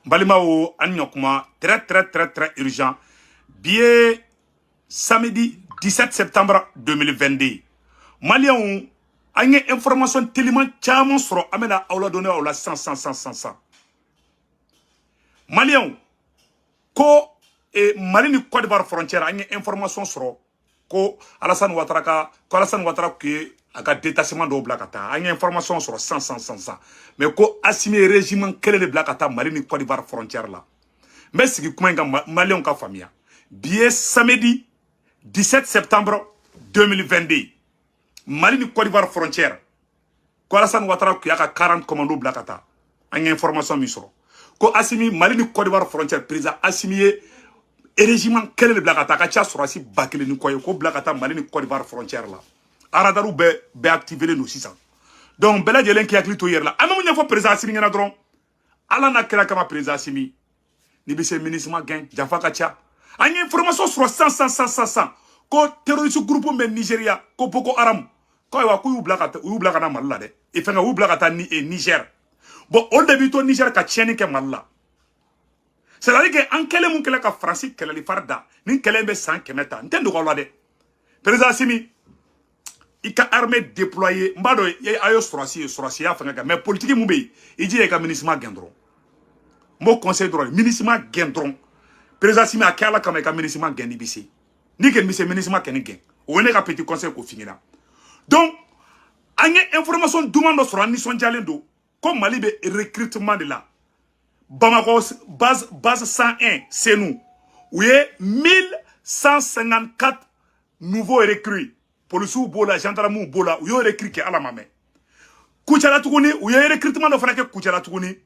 N balimaw, an ɲɔkuma, très très très très urgent. Bi ye samedi 17 septembre 2022. Maliyɛnw, an ye information teliman caman sɔrɔ, an bɛna aw ladɔnniya o la sisan sisan sisan sisan sisan. Maliyɛnw, ko Mali ni Côte d'Ivoire frontière, an ye information sɔrɔ ko Alassane Ouattara ka, ko Alassane Ouattara tun ye a ka détachement dɔw bila ka taa. An ye information sɔrɔ sisan sisan sisan sisan, mais ko Assimi ye régiment kelen de bila ka taa Mali ni Côte d'Ivoire frontière la. N bɛ sigi kuma in kan, Maliyɛnw ka faamuya. Bi ye samedi 17 septembre 2022. Mali ni Côte d'Ivoire frontière, ko Alassane Ouattara tun y'a ka 40 commando bila ka taa. An ye information min sɔrɔ, ko Assimi, Mali ni Côte d'Ivoire frontière, président Assimi ye régiment kelen de bila ka taa, a ka ca sɔrɔdasi 1000 ni kɔ ye, k'o bila ka taa Mali ni Côte d'Ivoire frontière la. Radarw bɛɛ activé don sisan. Donc bɛɛ lajɛlen k'i hakili to i yɛrɛ la. An bɛ mun ɲɛfɔ président Assimi ɲɛna dɔrɔn? Ala n'a kira kama, président Assimi, n'i bɛ se, MINUSMA gɛn, janfa ka ca. An ye information sɔrɔ sisan sisan sisan sisan sisan ko terroriste groupe bɛ Nigéria, ko Boko Haram, ko ayiwa, k'u y'u bila ka u y'u bila ka na Mali la dɛ. E fɛnkɛ, u y'u bila ka taa ni Niger. Bon, o de b'i to Niger ka tiɲɛni kɛ Mali la. C'est à dire que an kɛlen mun kɛlɛ ka Faransi kɛlɛli fari da, nin kɛlɛ in bɛ san 100 ta. N tɛ dogo aw la dɛ. Président Assimi, i ka armée déployer, n b'a dɔn a ye sɔrɔsi ye, sɔrɔsiya fɛngɛ kɛ, mais politique mun bɛ yen, i jija i ka MINUSMA gɛn dɔrɔn. N b'o conseil dɔrɔn, MINUSMA gɛn dɔrɔn. Président Assimi, a kɛ Ala kama, i ka MINUSMA gɛn n'i bɛ se. N'i kɔni bɛ se, MINUSMA kɛni gɛn. O ye ne ka petit conseil k'o f'i ɲɛna. Donc an ye information duman dɔ sɔrɔ, an nisɔndiyalen don, ko Mali bɛ recrutement de la. Bamakɔ, base 101 Senu, u ye 1154 nouveaux recrues. Polisiw b'o la, gendarmew b'o la, u y'o recrue kɛ. Ala ma mɛn. Kucala tuguni, u ye recrutement dɔ fana kɛ Kucala tuguni.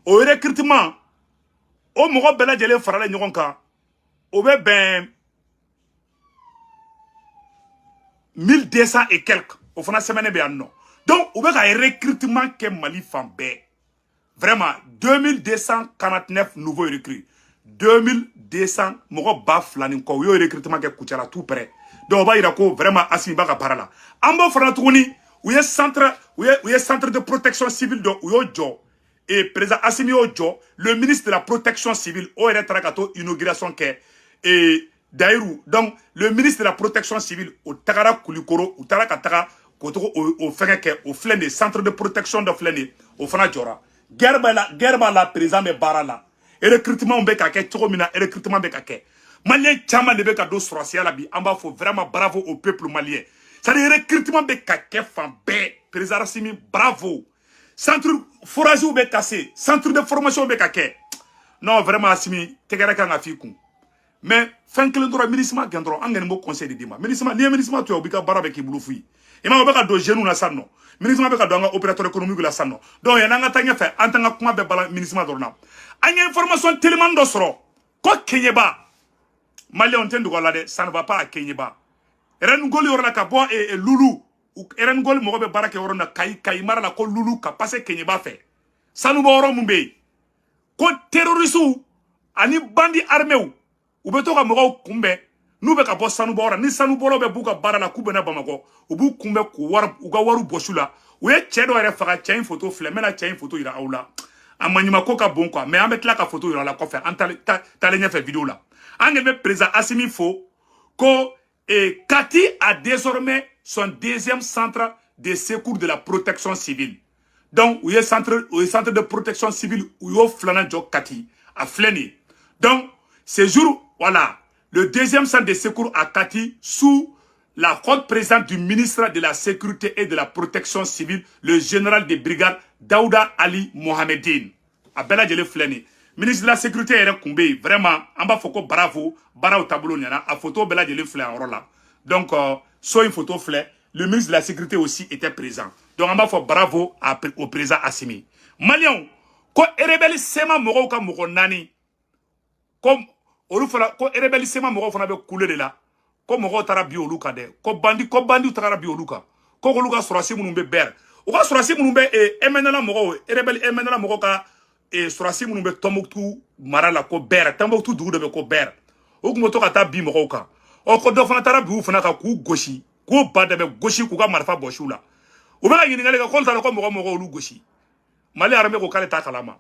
O recrutement, o mɔgɔ bɛɛ lajɛlen faralen ɲɔgɔn kan, o bɛ bɛn 1200 et quelques. O fana sɛbɛnnen bɛ yan nɔ. Donc u bɛ ka recrutement kɛ Mali fan bɛɛ. Vraiment, 2249 nouveaux recrues, 2200, mɔgɔ 2000 ni kɔ, u y'o recrutement kɛ Kucala, tout près. Donc o b'a yira ko vraiment Assimi b'a ka baara la. An b'o fana tuguni, u ye centre de protection civile dɔ, u y'o jɔ, et président Assimi y'o jɔ. Le ministre de la Protection civile, o yɛrɛ taara ka to inauguration kɛ. Et Dahirou, donc le ministre de la Protection civile, o tagara Kulikoro, u taara ka taga k'o tɔgɔ o fɛngɛ kɛ. O filɛ nin ye, centre de protection dɔ filɛ nin ye, o fana jɔra. Guerre b'a la, guerre b'a la, président bɛ baara la. Recrutement bɛ ka kɛ cogo min na, recrutement bɛ ka kɛ. Maliyɛn caman de bɛ ka don sɔrɔsiya la bi. An b'a fɔ vraiment bravo au peuple malien. C'est à dire recrutement bɛ ka kɛ fan bɛɛ. Président Assimi, bravo. Centre forage bɛ ka se, centre de formation bɛ ka kɛ. Non, vraiment, Assimi, tɛgɛrɛ kan ka f'i kun. Mais fɛn kelen dɔrɔn, MINUSMA gɛn dɔrɔn. An kɔni b'o conseil de d'i ma. MINUSMA, n'i ye MINUSMA to yen, o b'i ka baara bɛ k'i bolo fu ye. I m'a ye, o bɛ ka don jeunes na sisan nɔ. MINUSMA bɛ ka don an ka opérateur économique la sisan nɔ. Donc yanni an ka taa ɲɛfɛ, an t'an ka kuma bɛɛ balan MINUSMA dɔrɔn na. An ye information teliman dɔ sɔrɔ ko Keɲeba, Maliyɛnw, tɛ dogo a la dɛ, ça ne va pas à Keɲeba. Rɛngoli yɔrɔ la, ka bɔ Lulu, Rɛngoli mɔgɔ bɛ baara kɛ yɔrɔ min na, Kayi mara la, ko Lulu ka passer Keɲeba fɛ, sanubɔ yɔrɔ mun bɛ yen, ko terroristew ani bandits armés, u bɛ to ka mɔgɔw kunbɛn n'u bɛ ka bɔ sanubɔyɔrɔ la. Ni sanubɔlaw bɛ b'u ka baara la k'u bɛ na Bamakɔ, u b'u kunbɛn k'u wari, u ka wariw bɔsi la. U ye cɛ dɔ yɛrɛ faga. Cɛ in photo filɛ, n bɛna cɛ in photo yira aw la. A maɲumanko ka bon quoi, mais an bɛ tila ka photo yira a la kɔfɛ. An taalen ɲɛfɛ vidéo la, an de bɛ président Assimi fo ko Kati a désormais son deuxième centre de secours de la protection civile. Donc u ye centre de protection civile, u y'o filanan jɔ Kati, a filɛ nin ye. Donc ce jour, voilà, le deuxième centre de secours à Kati, sous la haute présidence du ministre de la Sécurité et de la Protection civile, le général de brigade Daouda Ali Mohamedine. A bɛɛ lajɛlen filɛ nin ye. Ministre de la Sécurité yɛrɛ kun bɛ yen. Vraiment, an b'a fɔ ko bravo, baaraw taabolo ɲɛna. A photo bɛɛ lajɛlen filɛ a yɔrɔ la. Donc so in photo filɛ, le ministre de la Sécurité aussi était présent. Donc an b'a fɔ bravo au président Assimi. Maliyɛnw, ko rebelle CMA mɔgɔw ka mɔgɔ naani, ko olu fana, ko rebelle CMA mɔgɔw fana bɛ kule de la, ko mɔgɔw taara bi olu kan dɛ, ko bandiw tagara bi olu kan, ko olu ka sɔrɔsi minnu bɛ bɛr, u ka sɔrɔsi minnu bɛ MNLA mɔgɔw, rebelle MNLA mɔgɔw ka sɔrɔsi minnu bɛ Tɔnbukutu mara la, ko bɛr, Tɔnbukutu dugu dɔ bɛ ko bɛr, u tun bɛ to ka taa bi mɔgɔw kan. Ɔ, ko dɔ fana taara bi u fana kan k'u gosi, k'u ba dɛmɛ gosi, k'u ka marifa bɔsi u la. U bɛ ka ɲininkali kɛ k'olu taara ko mɔgɔ mɔgɔ olu gosi. Mali armée ko k'ale t'a kalama.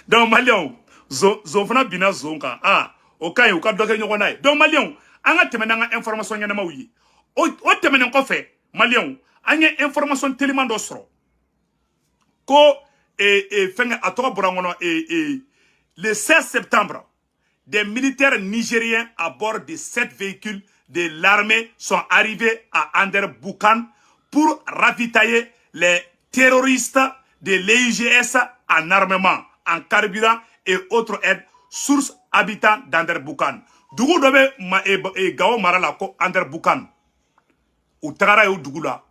Donc maliyɛnw, zon fana binna zon kan. Ah, o ka ɲi, u ka dɔ kɛ ɲɔgɔn na ye. Donc maliyɛnw, an ka tɛmɛ n'an ka information ɲɛnamaw ye. O tɛmɛnen kɔfɛ, maliyɛnw, an ye information teliman dɔ sɔrɔ ko fɛnkɛ, a tɔgɔ bɔra n kɔnɔ, le 16 septembre, des militaires nigériens à bord de sept véhicules de l'armée sont arrivés à Anderboukan pour ravitailler les terroristes de l'EIGS en armement, en carburant et autres aides, source habitants d'Anderboukan. Dugu dɔ bɛ Gao mara la ko Anderboukan. U tagara yen o dugu la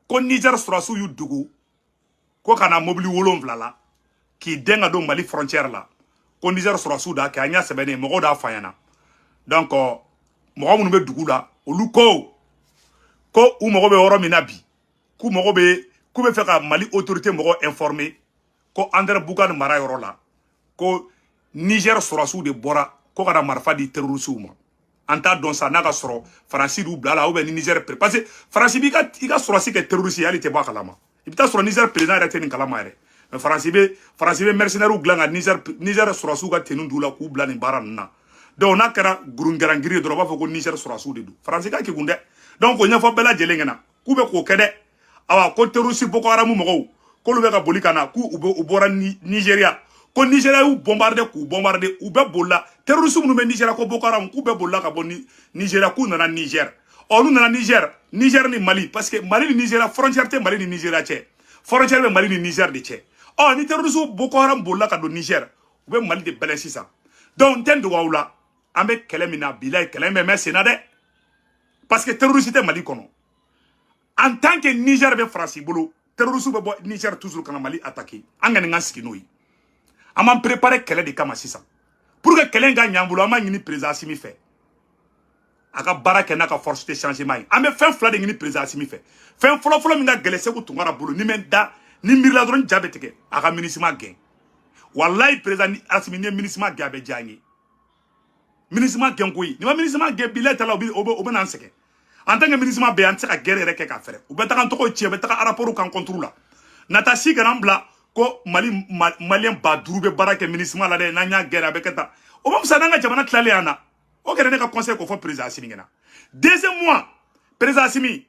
ko Niger sɔrɔdasiw y'u dugu ko ka na mobili 7 la k'i den ka don Mali frontière la, ko Niger sɔrɔdasiw d'a kɛ. An y'a sɛbɛnnen, mɔgɔw d'a fɔ an ɲɛna. Donc mɔgɔ minnu bɛ dugu la, olu ko u mago bɛ yɔrɔ min na bi, k'u mago bɛ, k'u bɛ fɛ ka Mali autorité mɔgɔw informer ko Anderboukan mara yɔrɔ la, ko Niger sɔrɔdasiw de bɔra ko ka na marifa di terroristew ma. An t'a dɔn sa n'a ka sɔrɔ Faransi d'u bila la ou bien ni Niger, parce que Faransi b'i ka i ka sɔrɔdasi kɛ terroriste ye, hali tɛ bɔ a kalama. I bɛ taa sɔrɔ Niger président yɛrɛ tɛ nin kalama yɛrɛ, mais Faransi bɛ mercenaires dilan ka Niger sɔrɔdasiw ka tenue d'u la k'u bila nin baara ninnu na. Donc n'a kɛra gurungɛrɛngiri ye dɔrɔn, u b'a fɔ ko Niger sɔrɔdasiw de don. Faransi ka kegun dɛ. Donc k'o ɲɛfɔ bɛɛ lajɛlen ɲɛna k'u bɛ k'o kɛ dɛ. Awa, ko terroriste Boko Haram mɔgɔw, k'olu bɛ ka boli ka na, k'u bɛ u bɔra Nigéria, ko Nigéria y'u bombarder, k'u bombarder, u bɛɛ bolila. Terroriste minnu bɛ Nigéria, ko Boko Haram, k'u bɛɛ bolila ka bɔ Nigéria, k'u nana Niger. Ɔ, n'u nana Niger, Niger ni Mali, parce que Mali ni Nigéria, frontière tɛ Mali ni Nigéria cɛ, frontière bɛ Mali ni Niger de cɛ. Ɔ, ni terroriste Boko Haram bolila ka don Niger, u bɛ Mali de bɛlɛn sisan. Donc n tɛ n dogo aw la, an bɛ kɛlɛ min na, bilayi, kɛlɛ in bɛ mɛn sen na dɛ, parce que terroriste tɛ Mali kɔnɔ. En tant que Niger bɛ Faransi bolo, terroriste bɛ bɔ Niger toujours ka na Mali attaquer. An ka nin ka sigi n'o ye, an b'an préparer kɛlɛ de kama sisan pour que kɛlɛ in ka ɲɛ an bolo. An b'a ɲini président Assimi fɛ, a ka baara kɛ n'a ka force de changement ye. An bɛ fɛn fila de ɲini président Assimi fɛ. Fɛn fɔlɔ-fɔlɔ min ka gɛlɛn Segu Tunkara bolo, ni mɛ da ni miirila dɔrɔn, ja bɛ tigɛ, a ka MINUSMA gɛn. Walayi, président Assimi, ni ye MINUSMA gɛn, a bɛ diya an ye. MINUSMA gɛn koyi, ni ma MINUSMA gɛn, bilayi ta la, o bɛ n'an sɛgɛn. En tant que MINUSMA bɛ yen, an tɛ se ka guerre yɛrɛ kɛ ka fɛrɛ. U bɛ taga an tɔgɔ tiɲɛ, u bɛ taga rapport kan contre la. Nata si kana an bila ko Mali maliyɛn 5000 bɛ baara kɛ MINUSMA la dɛ. N'an y'a gɛrɛ, a bɛ kɛ tan, o bɛ fisaya n'an ka jamana tilalen yan na. O kɛra ne ka conseil k'o fɔ président Assimi ɲɛna. Deuxième mois, président Assimi,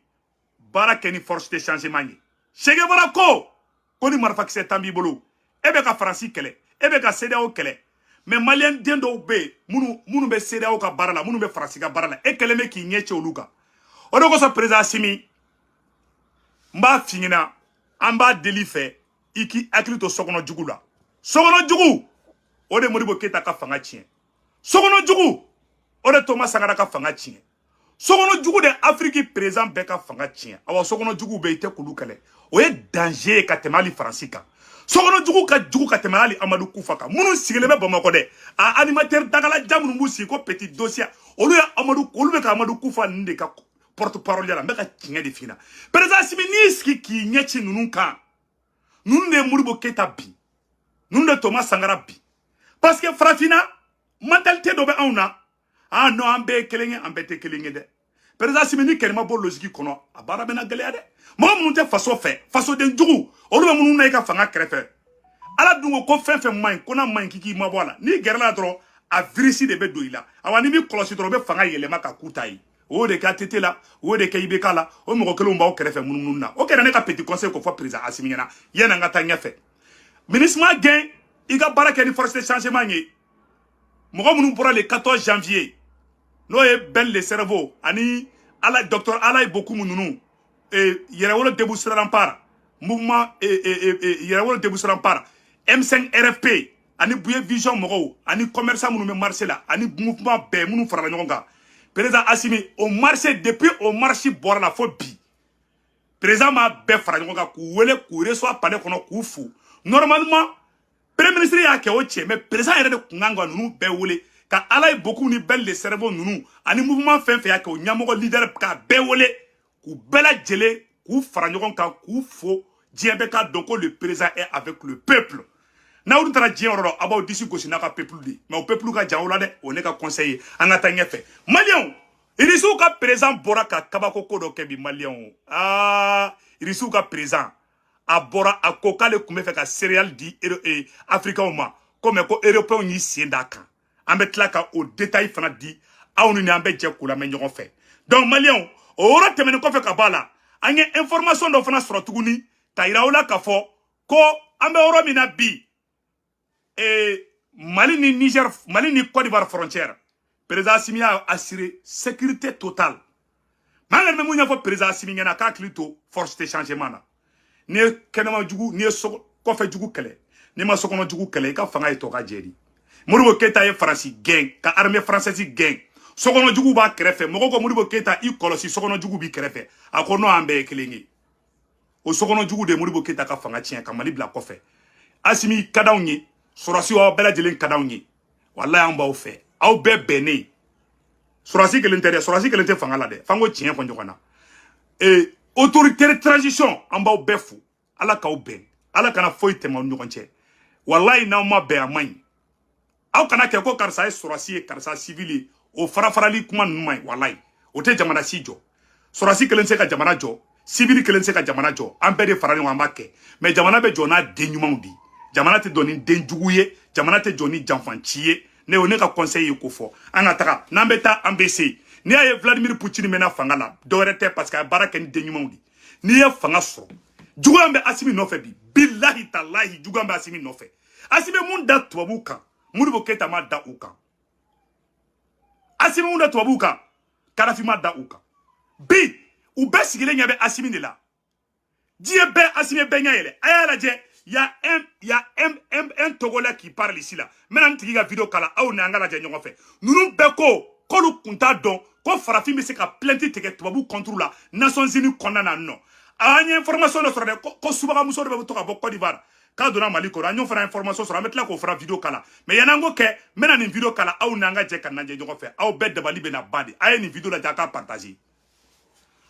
baara kɛ ni force de changement ye. Che Guevara ko ni marifakisɛ 10 b'i bolo, e bɛ ka Faransi kɛlɛ, e bɛ ka CEDEAO kɛlɛ, mais maliyɛn den dɔw bɛ yen minnu bɛ CEDEAO ka baara la, minnu bɛ Faransi ka baara la, e kɛlen bɛ k'i ɲɛ cɛ olu kan. O de kosɔn, président Assimi, n b'a f'i ɲɛna, an b'a deli fɛ, i k'i hakili to sokɔnɔ jugu la. Sokɔnɔ jugu, o de Modibo Keyita ka fanga tiɲɛ. Sokɔnɔ jugu, o de Thomas Sankara ka fanga tiɲɛ. Sokɔnɔ jugu de Afiriki président bɛɛ ka fanga tiɲɛ. Awa, sokɔnɔ jugu bɛ yen, i tɛ k'olu kɛlɛ, o ye danger ye ka tɛmɛ hali Faransi kan. Sokɔnɔ jugu ka jugu ka tɛmɛ hali Amadu Kufa kan. Minnu sigilen bɛ Bamakɔ dɛ, a animateur dagalaja minnu b'u sigi ko petit dossier, olu ye Amadu, olu bɛ ka Amadu Kufa ninnu de ka porte parole la. N bɛ ka tiɲɛ de f'i ɲɛna. Président Assimi, n'i y'i sigi k'i ɲɛ ci ninnu kan, ninnu de ye Modibo Keyita bi, ninnu de Thomas Sankara bi, parce que farafinna mentalité dɔ bɛ anw na. Ah non, an bɛɛ ye kelen ye, an bɛɛ tɛ kelen ye dɛ. Président Assimi, ni kɛlɛ ma bɔ logique kɔnɔ, a baara bɛna gɛlɛya dɛ. Mɔgɔ minnu tɛ faso fɛ, fasoden jugu, olu bɛ minnu na i ka fanga kɛrɛfɛ. Ala dun ko fɛn fɛn man ɲi, ko n'a man ɲi, k'i k'i mabɔ a la. N'i gɛrɛla dɔrɔn, a virus de bɛ don i la. Awa, n'i b'i kɔlɔsi dɔrɔn, o bɛ fanga yɛlɛma ka k'u ta ye. O y'o de kɛ ATT la, o y'o de kɛ IBK la, o mɔgɔ kelenw b'aw kɛrɛfɛ munumunu na. O kɛra ne ka petit conseil k'o fɔ président Assimi ɲɛna. Yanni an ka taa ɲɛfɛ, MINUSMA gɛn, i ka baara kɛ ni force de changement ye. Mɔgɔ minnu bɔra le 14 janvier, n'o ye Ben le Cerveau ani ala docteur Alaye Bokoum ninnu, Yɛrɛwolo Debout sur Rempart mouvement, Yɛrɛwolo Debout sur Rempart, M5 RFP ani Buye Vision mɔgɔw ani commerçant minnu bɛ marché la ani mouvement bɛɛ minnu farala ɲɔgɔn kan, président Assimi, o marché, depuis o marche bɔra la fo bi, président m'a bɛɛ fara ɲɔgɔn kan k'u wele k'u reçoit palais kɔnɔ k'u fo. Normalement, premier ministre y'a kɛ, o cɛ, mais président yɛrɛ de kun kan ka ninnu bɛɛ wele ka Alaye Bokoum ni Ben le Cerveau ninnu ani mouvement fɛn fɛn y'a kɛ, o ɲɛmɔgɔ leader, k'a bɛɛ wele k'u bɛɛ lajɛlen k'u fara ɲɔgɔn kan k'u fo, diɲɛ bɛɛ k'a dɔn ko le président est avec le peuple. N'aw dun taara diɲɛ yɔrɔ dɔ, a b'aw disi gosi n'a ka peuple de ye, mais o peuple ka jan aw la dɛ. O ne ka conseil ye. An ka taa ɲɛfɛ. Maliyɛnw, irisiw ka président bɔra ka kabako ko dɔ kɛ bi. Maliyɛnw, aa, irisiw ka président A bɔra, a ko k'ale tun bɛ fɛ ka céréales di Africains ma ko, mais ko Européens y'i sen d'a kan. An bɛ tila ka o détail fana di aw ni an bɛ jɛ k'u lamɛn ɲɔgɔn fɛ. Donc Maliyɛnw, o yɔrɔ tɛmɛnen kɔfɛ ka bɔ a la, an ye information dɔ fana sɔrɔ tuguni ka yira aw la k'a fɔ ko an bɛ yɔrɔ min na bi, Mali ni Niger, Mali ni Côte d'Ivoire frontière, président Assimi y'a assuré sécurité totale. Maa kɔni bɛ mun ɲɛfɔ président Assimi ɲɛna? K'a hakili to force de changement na. N'i ye kɛnɛma jugu, n'i ye so kɔfɛ jugu kɛlɛ, n'i ma sokɔnɔ jugu kɛlɛ, i ka fanga ye tɔ ka jɛ di. Modibo Keyita ye Faransi gɛn ka armée française gɛn, sokɔnɔ jugu b'a kɛrɛfɛ. Mɔgɔw ko: "Modibo Keyita, i kɔlɔsi, sokɔnɔ jugu b'i kɛrɛfɛ." A ko: "Non, an bɛɛ ye kelen ye." O sokɔnɔ jugu de ye Modibo Keyita ka fanga tiɲɛ ka Mali bila kɔfɛ. Assimi ka d'anw ye, sɔrɔsiw, aw bɛɛ lajɛlen ka d'anw ye. Walayi, an b'aw fɛ, aw bɛɛ bɛnnen. Sɔrɔsi kelen tɛ dɛ, sɔrɔsi kelen tɛ fanga la dɛ, f'an ko tiɲɛ fɔ ɲɔgɔn na. Autorité de transition, an b'aw bɛɛ fo. Ala k'aw bɛn, Ala kana foyi tɛmɛ aw ni ɲɔgɔn cɛ. Walayi, n'aw ma bɛn, a man ɲi. Aw kana kɛ ko karisa ye sɔrɔsi ye, karisa civil ye. O fara farali kuma ninnu man ɲi. Walayi, o tɛ jamana si jɔ. Sɔrɔsi kelen tɛ se ka jamana jɔ, civil kelen tɛ se ka jamana jɔ. An bɛɛ de fara ɲɔgɔn, an b'a kɛ. Mais jamana bɛ jɔ n'a den ɲumanw de ye. Jamana tɛ jɔ ni den jugu ye, jamana tɛ jɔ ni janfanci ye. Ne o ne ka conseil ye ko fɔ an ka taga, n'an bɛ taa, an bɛ se. N'i y'a ye Vladimir Poutine mɛnna fanga la, dɔwɛrɛ tɛ, parce que a ye baara kɛ ni den ɲumanw de. N'i ye fanga sɔrɔ, juguya bɛ Assimi nɔfɛ bi. Bilahi talahi, juguya bɛ Assimi nɔfɛ. Assimi mun da tubabuw kan, Modibo Keyita ma da u kan. Assimi mun da tubabuw kan, Kadafi ma da u kan. Bi u bɛɛ sigilen ɲɛ bɛ Assimi de la. Diɲɛ bɛɛ, Assimi bɛɛ ɲɛ yɛlɛ. A y'a lajɛ, il y a un Togolais qui parle ici là. N bɛna n tigi ka vidéo kala aw ni an ka lajɛ ɲɔgɔn fɛ. Ninnu bɛɛ ko k'olu kun t'a dɔn ko farafin bɛ se ka plainte tigɛ tubabu contre la Nations Unies kɔnɔna na. Nɔ an ye information dɔ sɔrɔ dɛ, ko subagamuso dɔ bɛ to ka bɔ Côte d'Ivoire k'a donna Mali kɔnɔ. An y'o fana information sɔrɔ, an bɛ tila k'o fana vidéo kala. Mais yan'an ko kɛ, n bɛna nin vidéo kala aw ni an ka jɛ ka lajɛ ɲɔgɔn fɛ. Aw bɛɛ dabali bɛna ban de. A ye nin vidéo lajɛ, a k'a partager.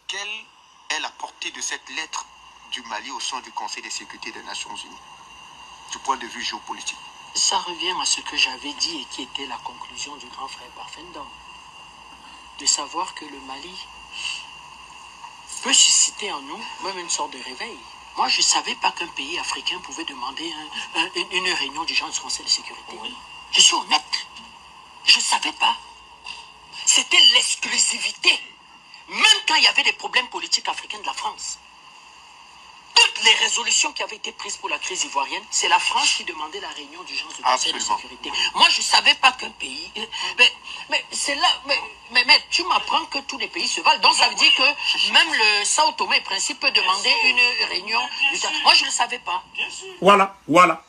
Quelle est la portée de cette lettre du Mali au sein du Conseil de sécurité des Nations Unies, du point de vue géopolitique? Ça revient à ce que j'avais dit et qui était la conclusion du grand frère Parfendom. De savoir que le Mali peut susciter en nous même une sorte de réveil. Moi, je ne savais pas qu'un pays africain pouvait demander une réunion du genre du Conseil de sécurité. Je suis honnête. Je ne savais pas. C'était l'exclusivité. Même quand il y avait des problèmes politiques africains de la France. Toutes les résolutions qui avaient été prises pour la crise ivoirienne, c'est la France qui demandait la réunion du genre du Conseil de sécurité. Moi, je ne savais pas qu'un pays. Mais c'est là. Mais tu m'apprends que tous les pays se valent. Donc, ça veut dire que même le Sao Tomé et Principe peut demander une réunion. Moi, je ne le savais pas. Voilà.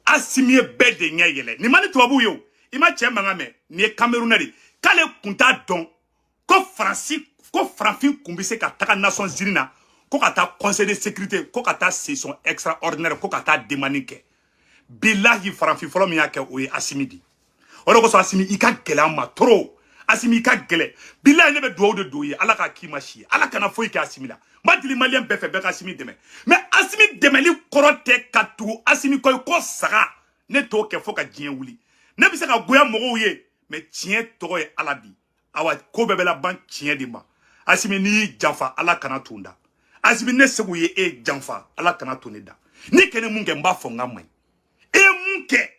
Assimi ye bɛɛ de ɲɛ yɛlɛ. Nin ma ni tubabuw ye o. I ma cɛ mankan mɛn. Nin ye Camerounais de. K'ale kun t'a dɔn ko Faransi, ko farafin kun bɛ se ka taga Nations Unies na, ko ka taa Conseil de sécurité, ko ka taa session extraordinaire, ko ka taa demande kɛ. Bilahi, farafin fɔlɔ min y'a kɛ, o ye Assimi de. O de kosɔn, Assimi, i ka gɛlɛn an ma trop. Assimi, i ka gɛlɛn. Bilahi, ne bɛ dugawu de don i ye, Ala k'a k'i ma si ye, Ala kana foyi kɛ Assimi la. N b'a deli Maliyɛn bɛɛ fɛ, bɛɛ ka Assimi dɛmɛ. Mais Assimi dɛmɛli kɔrɔ tɛ ka tugu Assimi kɔ i ko saga. Ne t'o kɛ fo ka diɲɛ wuli. Ne bɛ se ka goya mɔgɔw ye, mais tiɲɛ tɔgɔ ye Ala bi. Awa, ko bɛɛ bɛ laban tiɲɛ de ma. Assimi, n'i y'i janfa, Ala kana to n da. Assimi, ne Segu ye e janfa, Ala kana to ne da. Ni kɛnɛ mun kɛ, n b'a fɔ n ka man ɲi. E ye mun kɛ?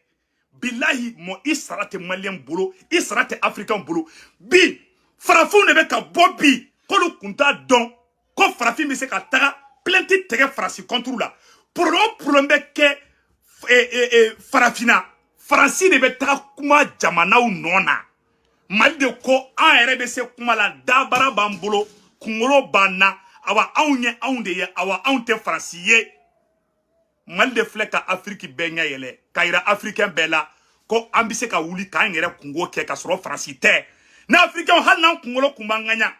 Bilahi, mɔ i sara tɛ Maliyɛn bolo, i sara tɛ Africain bolo. Bi farafinw de bɛ ka bɔ bi k'olu kun t'a dɔn ko farafin bɛ se ka taga plainte tigɛ Faransi contre la. Problème o problème bɛ kɛ farafinna, Faransi de bɛ taga kuma jamanaw nɔ na. Mali de ko an yɛrɛ bɛ se kuma la, dabara b'an bolo, kunkolo b'an na. Awa, anw ye anw de ye, awa, anw tɛ Faransi ye. Mali de filɛ ka Afiriki bɛɛ ɲɛ yɛlɛ, ka yira Africain bɛɛ la ko an bɛ se ka wuli k'an yɛrɛ kungo kɛ ka sɔrɔ Faransi tɛ. Ni Africain, hali n'an kunkolo kun b'an ŋaɲa,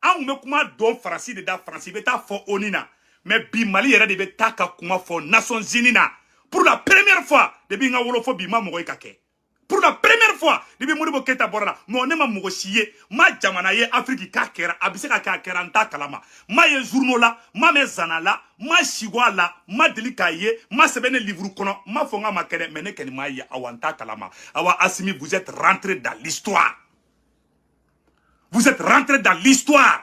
an kun bɛ kuma dɔn Faransi de da. Faransi bɛ taa fɔ ONU na. Mais bi, Mali yɛrɛ de bɛ taa ka kuma fɔ Nations Unies na pour la première fois depuis n ka wolo fo bi. Ma mɔgɔ ye ka kɛ pour la première fois depuis Modibo Keyita bɔra la. Mɔgɔ ne ma mɔgɔ si ye, ma jamana ye Afiriki k'a kɛra. A bɛ se ka kɛ, a kɛra, n t'a kalama. Ma ye journaux la, ma mɛn zana la, ma siko a la, ma deli k'a ye, ma sɛbɛn ne livre kɔnɔ. Ma fɔ n k'a ma kɛ dɛ, mais ne kɔni m'a ye. Awa, n t'a kalama. Awa, Assimi, vous êtes rentré dans l'histoire, vous êtes rentré dans l'histoire.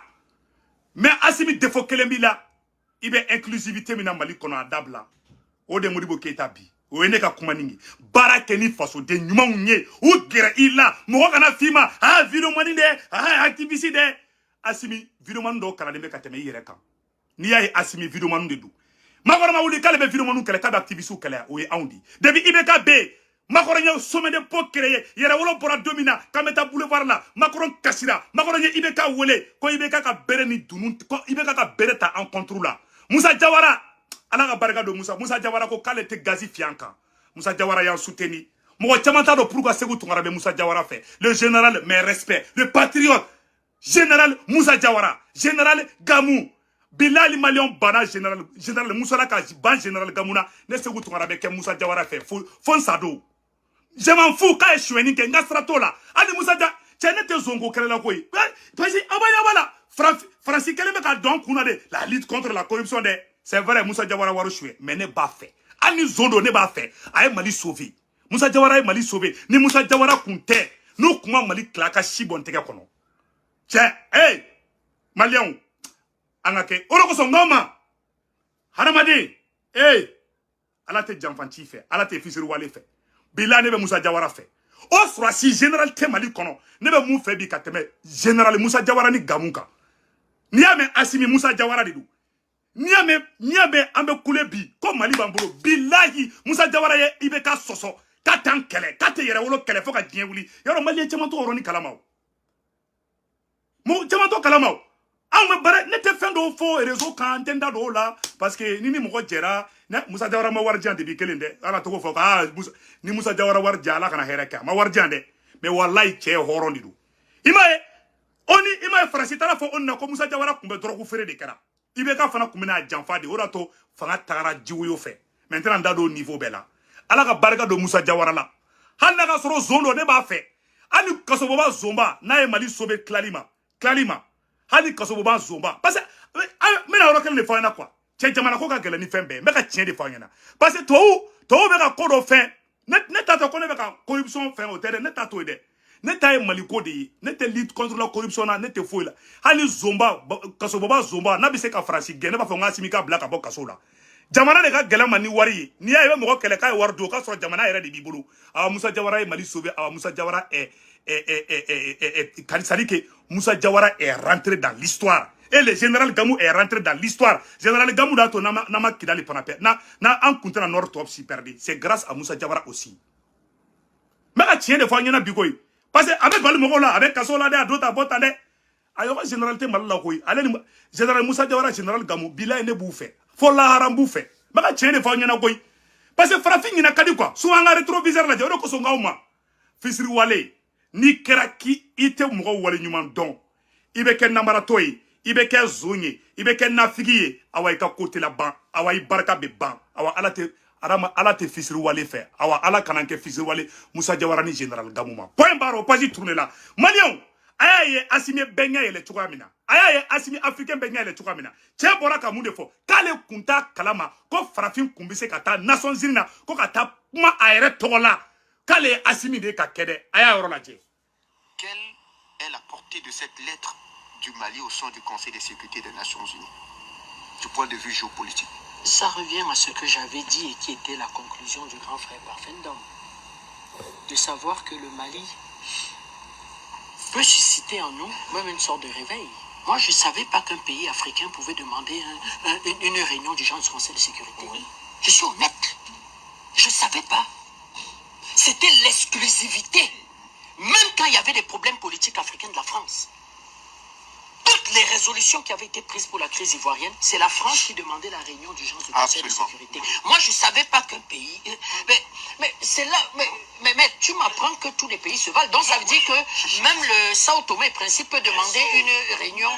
Mais Assimi, défaut kelen b'i la. I bɛ inclusivité min na Mali kɔnɔ, a dabila. O de Modibo Keyita bi, o ye ne ka kuma nin ye. Baara kɛ ni fasoden ɲumanw ye, u gɛrɛ i la. Mɔgɔ kana f'i ma ah vidéoman dɛ, ah activiste dɛ. Asimi, vidéoman dɔw kalannen bɛ ka tɛmɛ i yɛrɛ kan. N'i y'a ye Asimi, vidéoman de don. Makɔrɔ ma wuli k'ale bɛ vidéoman kɛlɛ, k'a bɛ activiste kɛlɛ, o ye anw di. Depuis IBK bɛ yen, Macron ye sommet de paix créé. Yɛrɛwolo bɔra don min na k'an bɛ taa boulevard la, Macron kasira. Macron ye IBK wele ko IBK ka bere ni dunu, ko IBK ka bere ta en contre la. Musa Jawara, Ala ka barika don Musa. Musa Jawara ko k'ale tɛ gazi fiyɛ an kan. Musa Jawara y'an soutenu. Mɔgɔ caman t'a dɔn pourquoi Segu Tunkara bɛ Musa Jawara fɛ. Le général, mes respects, le patriote général Musa Jawara, général Gamou. Bilali, maliyɛnw banna général Musa la ka ban général Gamou na. Ne Segu Tunkara bɛ kɛ Musa Jawara fɛ fo n sa don. Je m'en fous k'a ye sonyɛni kɛ, n ka sira t'o la. Hali Musa Ja cɛ, ne tɛ zonko kɛlɛ la koyi, parce que aw b'a ɲɛ b'a la, Faransi kɛlen bɛ ka don an kun na de, la lutte contre la corruption dɛ. C'est vrai, Musa Jawara wari suɲɛ, mais ne b'a fɛ. Hali ni zon don, ne b'a fɛ. A ye Mali sauver. Musa Jawara ye Mali sauver. Ni Musa Jawara kun tɛ, n'u kun ma Mali tila ka si bɔn tɛgɛ kɔnɔ. Cɛ, hey, maliyɛnw, an ka kɛ o de kosɔn. N k'aw ma, hadamaden, hey, Ala tɛ janfanci fɛ, Ala tɛ fisiriwale fɛ. Bila, ne bɛ Musa Jawara fɛ. O sɔrɔsi général tɛ Mali kɔnɔ ne bɛ mun fɛ bi ka tɛmɛ général Musa Jawara ni Gamu kan. N'i y'a mɛn Asimi, Musa Jawara de don. N'i y'a mɛn an bɛ kule bi ko Mali b'an bolo, bilahi, Musa Jawara ye IBK sɔsɔ k'a t'an kɛlɛ, k'a tɛ yɛrɛwolo kɛlɛ fo ka diɲɛ wuli. Yɔrɔ maliyɛn caman t'o yɔrɔnin kalama, o mɔgɔ caman t'o kalama. O anw bɛ baara, ne tɛ fɛn dɔw fɔ réseau kan, n tɛ n da don o la, parce que ni mɔgɔ jɛra ne Musa Jawara ma wari di yan depuis kelen dɛ. Ala tɔgɔ fɔ ko Musa, ni Musa Jawara wari di, Ala kana hɛrɛ kɛ. A ma wari di yan dɛ, mais walayi, cɛ ye hɔrɔn de don. I m'a ye, o ni i m'a ye, Faransi taara fɔ o na ko Musa Jawara tun bɛ dɔrɔgu feere de kɛra. IBK fana tun bɛna janfa de, o de y'a to fanga tagara jiwoyo fɛ. Mais n tɛna n da don o niveau bɛɛ la. Ala ka barika don Musa Jawara la. Hali n'a ka sɔrɔ zon don, ne b'a fɛ. Hali kasoboba zonba n'a ye Mali sauver tilali ma, tilali ma, hali kasoboba zonba, parce que n bɛna yɔrɔ kelen de fɔ aw ɲɛna quoi. Cɛ, jamana ko ka gɛlɛn ni fɛn bɛɛ ye. N bɛ ka tiɲɛ de fɔ aw ɲɛna, parce que tubabu bɛ ka ko dɔ fɛn. Ne ta tɛ ko ne bɛ ka corruption fɛn, o tɛ dɛ. Ne ta t'o ye dɛ. Ne ta ye Maliko de ye. Ne tɛ lutte contre la corruption na, ne tɛ foyi la. Hali zonba, kasoboba zonba n'a bɛ se ka Faransi gɛn, ne b'a fɔ n k'Asimi ka bila ka bɔ kaso la. Jamana de ka gɛlɛn ma ni wari ye. N'i y'a ye i bɛ mɔgɔ kɛlɛ k'a ye wari dun, o k'a sɔrɔ jamana yɛrɛ de b'i bolo. Awa, Musa Jawara ye Mali sauver. Awa, Musa Jawara est c'est-à-dire que Moussa Diawara est rentré dans l'histoire et le général Gamou est rentré dans l'histoire. Général Gamou da to n'a ma Kidali fana pɛ na an kun tɛna nord tɔ si perdu. C'est grâce à Moussa Diawara aussi. N bɛ ka tiɲɛ de fɔ an ɲɛna bi koyi, parce que a bɛ bali mɔgɔw la, a bɛ kaso la dɛ, a don ta bɔ tan dɛ. A yɔrɔ général tɛ Mali la koyi. Ale ni général Moussa Diawara, général Gamou, bilayi, ne b'u fɛ fo lahara, n b'u fɛ. N bɛ ka tiɲɛ de fɔ aw ɲɛna koyi, parce que farafin ɲinɛ ka di quoi. Souvent an ka rétroviseur lajɛ. O de kosɔn k'aw ma fisiriwale, n'i kɛra k'i i tɛ mɔgɔ wale ɲuman dɔn, i bɛ kɛ namaratɔ ye, i bɛ kɛ zon ye, i bɛ kɛ nafigi ye. Awa, i ka ko tɛ laban. Awa, i barika bɛ ban. Awa, Ala tɛ adama, Ala tɛ fisiriwale fɛ. Awa, Ala kana kɛ fisiriwale Musa Jawara ni général Gamu ma. Point barre, o page tourné la. Maliyɛnw, a y'a ye Asimi bɛɛ ɲɛ yɛlɛ cogoya min na, a y'a ye Asimi africain bɛɛ ɲɛ yɛlɛ cogoya min na. Cɛ bɔra ka mun de fɔ? K'ale kun t'a kalama ko farafin kun bɛ se ka taa Nations Unies na ko ka taa kuma a yɛrɛ tɔgɔ la, k'ale ye Asimi de ka kɛ dɛ. A y'a yɔrɔ lajɛ. Quelle est la portée de cette lettre du Mali au sein du Conseil de sécurité des Nations Unies, du point de vue géopolitique? Ça revient à ce que j'avais dit et qui était la conclusion du grand frère Parfendom. De savoir que le Mali peut susciter en nous même une sorte de réveil. Moi, je ne savais pas qu'un pays africain pouvait demander une réunion du genre du Conseil de sécurité. Je suis honnête. Je ne savais pas. C'était l'exclusivité. Même quand il y avait des problèmes politiques africains de la France. Toutes les résolutions qui avaient été prises pour la crise ivoirienne, c'est la France qui demandait la réunion du genre du Conseil de sécurité. Moi, je ne savais pas qu'un pays. Mais c'est là. Mais tu m'apprends que tous les pays se valent. Donc, ça veut dire que même le Sao Tomé et Principe peut demander une réunion.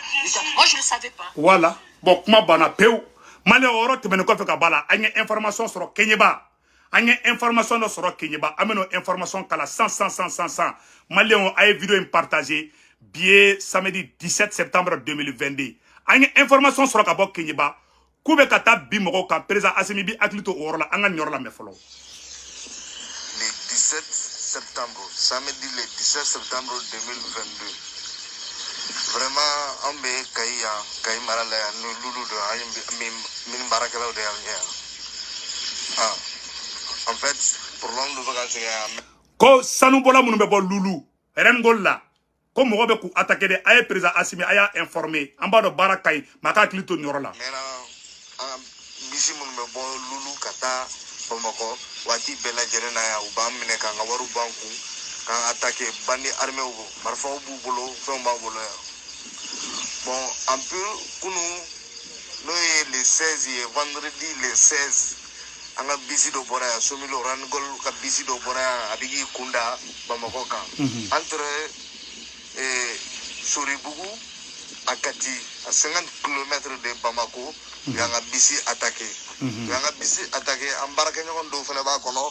Moi, je ne le savais pas. Voilà. Bon, kuma banna pewu. Maliyɛn, o yɔrɔ tɛmɛnen kɔfɛ ka b'a la, an ye information sɔrɔ Keɲeba. An ye information dɔ sɔrɔ Keɲeba. An bɛn'o information kala 100 100 100 100 100. Maliyɛnw, a ye vidéo in partager. Bi ye samedi 17 septembre 2022. An ye information sɔrɔ ka bɔ Keɲeba k'u bɛ ka taa bi mɔgɔw kan. Président Asimi bi hakili to o yɔrɔ la. An ka nin yɔrɔ lamɛn fɔlɔ. Le 17 septembre, samedi le 17 septembre 2022, Vraiment, an bɛ Kayi yan, Kayi mara la yan, ni Lulu don, an ye mine baarakɛlaw de y'an yan. Ah, en fait, problème dɔ bɛ ka sɛgɛn yan. Ko sanubɔla minnu bɛ bɔ Lulu Rangol la, ko mɔgɔ bɛ k'u attaquer dɛ. A ye président Assimi, a y'a informer. An b'a dɔn baara ka ɲi, mais a k'a hakili to nin yɔrɔ la. Mɛnna, an bisi minnu bɛ bɔ Lulu ka taa Bamakɔ, waati bɛɛ lajɛlen na yan, u b'an minɛ k'an ka wariw b'an kun, k'an attaquer. Bandits armés, marifaw b'u bolo, fɛnw b'a bolo yan. Bon, en plus, kunu, n'o ye le 16 ye, vendredi le 16, an ka bisi dɔ bɔra yan, Somilo Rangol ka bisi dɔ bɔra yan, a bɛ k'i kun da Bamakɔ kan, entre Soribugu à Kati, à 50 km de Bamako. U y'an ka bisi attaqué, u y'an ka bisi attaqué. An baarakɛɲɔgɔn dɔw fana b'a kɔnɔ,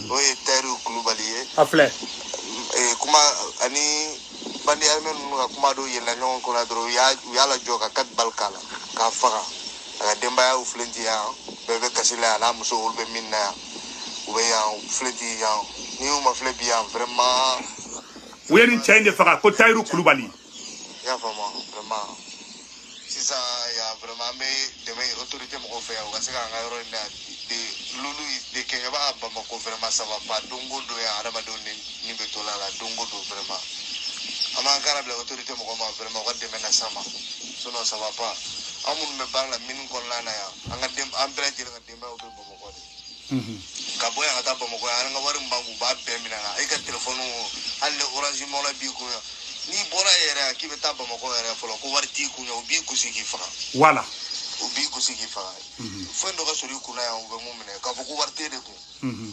n'o ye Tayiru Kulubali ye. A filɛ. Kuma ani bandits armés ninnu ka kuma dɔw yɛlɛnna ɲɔgɔn kɔnɔ dɔrɔn, u y'a lajɔ ka quatre balles k'a la k'a faga. A ka denbayaw filɛ ti yan, bɛɛ bɛ kasi la yan, n'a muso, olu bɛ min na yan, u bɛ yan, u filɛ ti yan. Ni y'u ma filɛ bi yan, vraiment. U ye nin cɛ in de faga, ko Tayiru Kulubali. I y'a faamu? Vraiment, sisan yan, vraiment, an bɛ dɛmɛ autorité mɔgɔw fɛ yan, u ka se k'an ka yɔrɔ in na de Lulu de Kɛɲɛba à Bamako. Vraiment, ça va pas. Don o don yan, adamadenw ni bɛ to la la don o don. Vraiment, an b'an kara bila autorité mɔgɔw ma, vraiment, u ka dɛmɛ las'an ma, sinon ça va pas. An minnu bɛ baara la mine kɔnɔna na yan, an ka den, an bɛɛ lajɛlen ka denbayaw bɛ Bamakɔ de. Ka bɔ yan ka taa Bamakɔ yan, an ka wari min b'an kun, u b'a bɛɛ minɛ an na. E ka telefɔni, hali ni Orange Money b'i kun yan, n'i bɔra yɛrɛ yan k'i bɛ taa Bamakɔ yɛrɛ fɔlɔ, ko wari t'i kun yan, u b'i gosi k'i faga. Voilà. U b'i gosi k'i faga. Fɛn dɔ ka sɔrɔ i kunna yan, u bɛ mun minɛ k'a fɔ ko wari t'e de kun,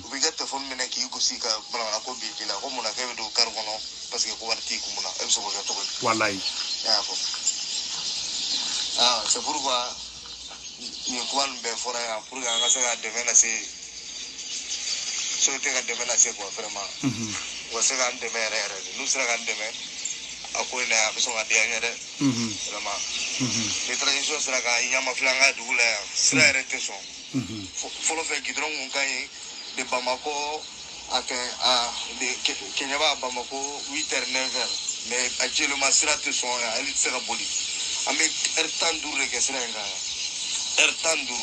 u b'i ka telefɔni minɛ k'i gosi ka manamana ko b'i la, ko munna k'e bɛ don kari kɔnɔ, parce que ko wari t'i kun. Munna e bɛ se k'o kɛ cogo di? Walayi. Ne y'a fɔ, ah, c'est pourquoi nin kuma nin bɛɛ fɔra yan, pour que an ka se ka dɛmɛ lase, société ka dɛmɛ lase quoi. Vraiment, u ka se k'an dɛmɛ yɛrɛ yɛrɛ de. N'u sera k'an dɛmɛ a ko in na, a bɛ sɔn ka diya n ye dɛ, vraiment. Ni transition sera ka ɲama filɛ an ka dugu la yan, sira yɛrɛ tɛ sɔn. Fɔlɔ fɛ, goudron kun ka ɲi de Bamako a kɛ a de Kɛɲɛba à Bamako, 8 heures, 9 heures, mais actuellement sira tɛ sɔn yan, hali tɛ se ka boli. An bɛ heure 15 de kɛ sira in kan yan, heure 15.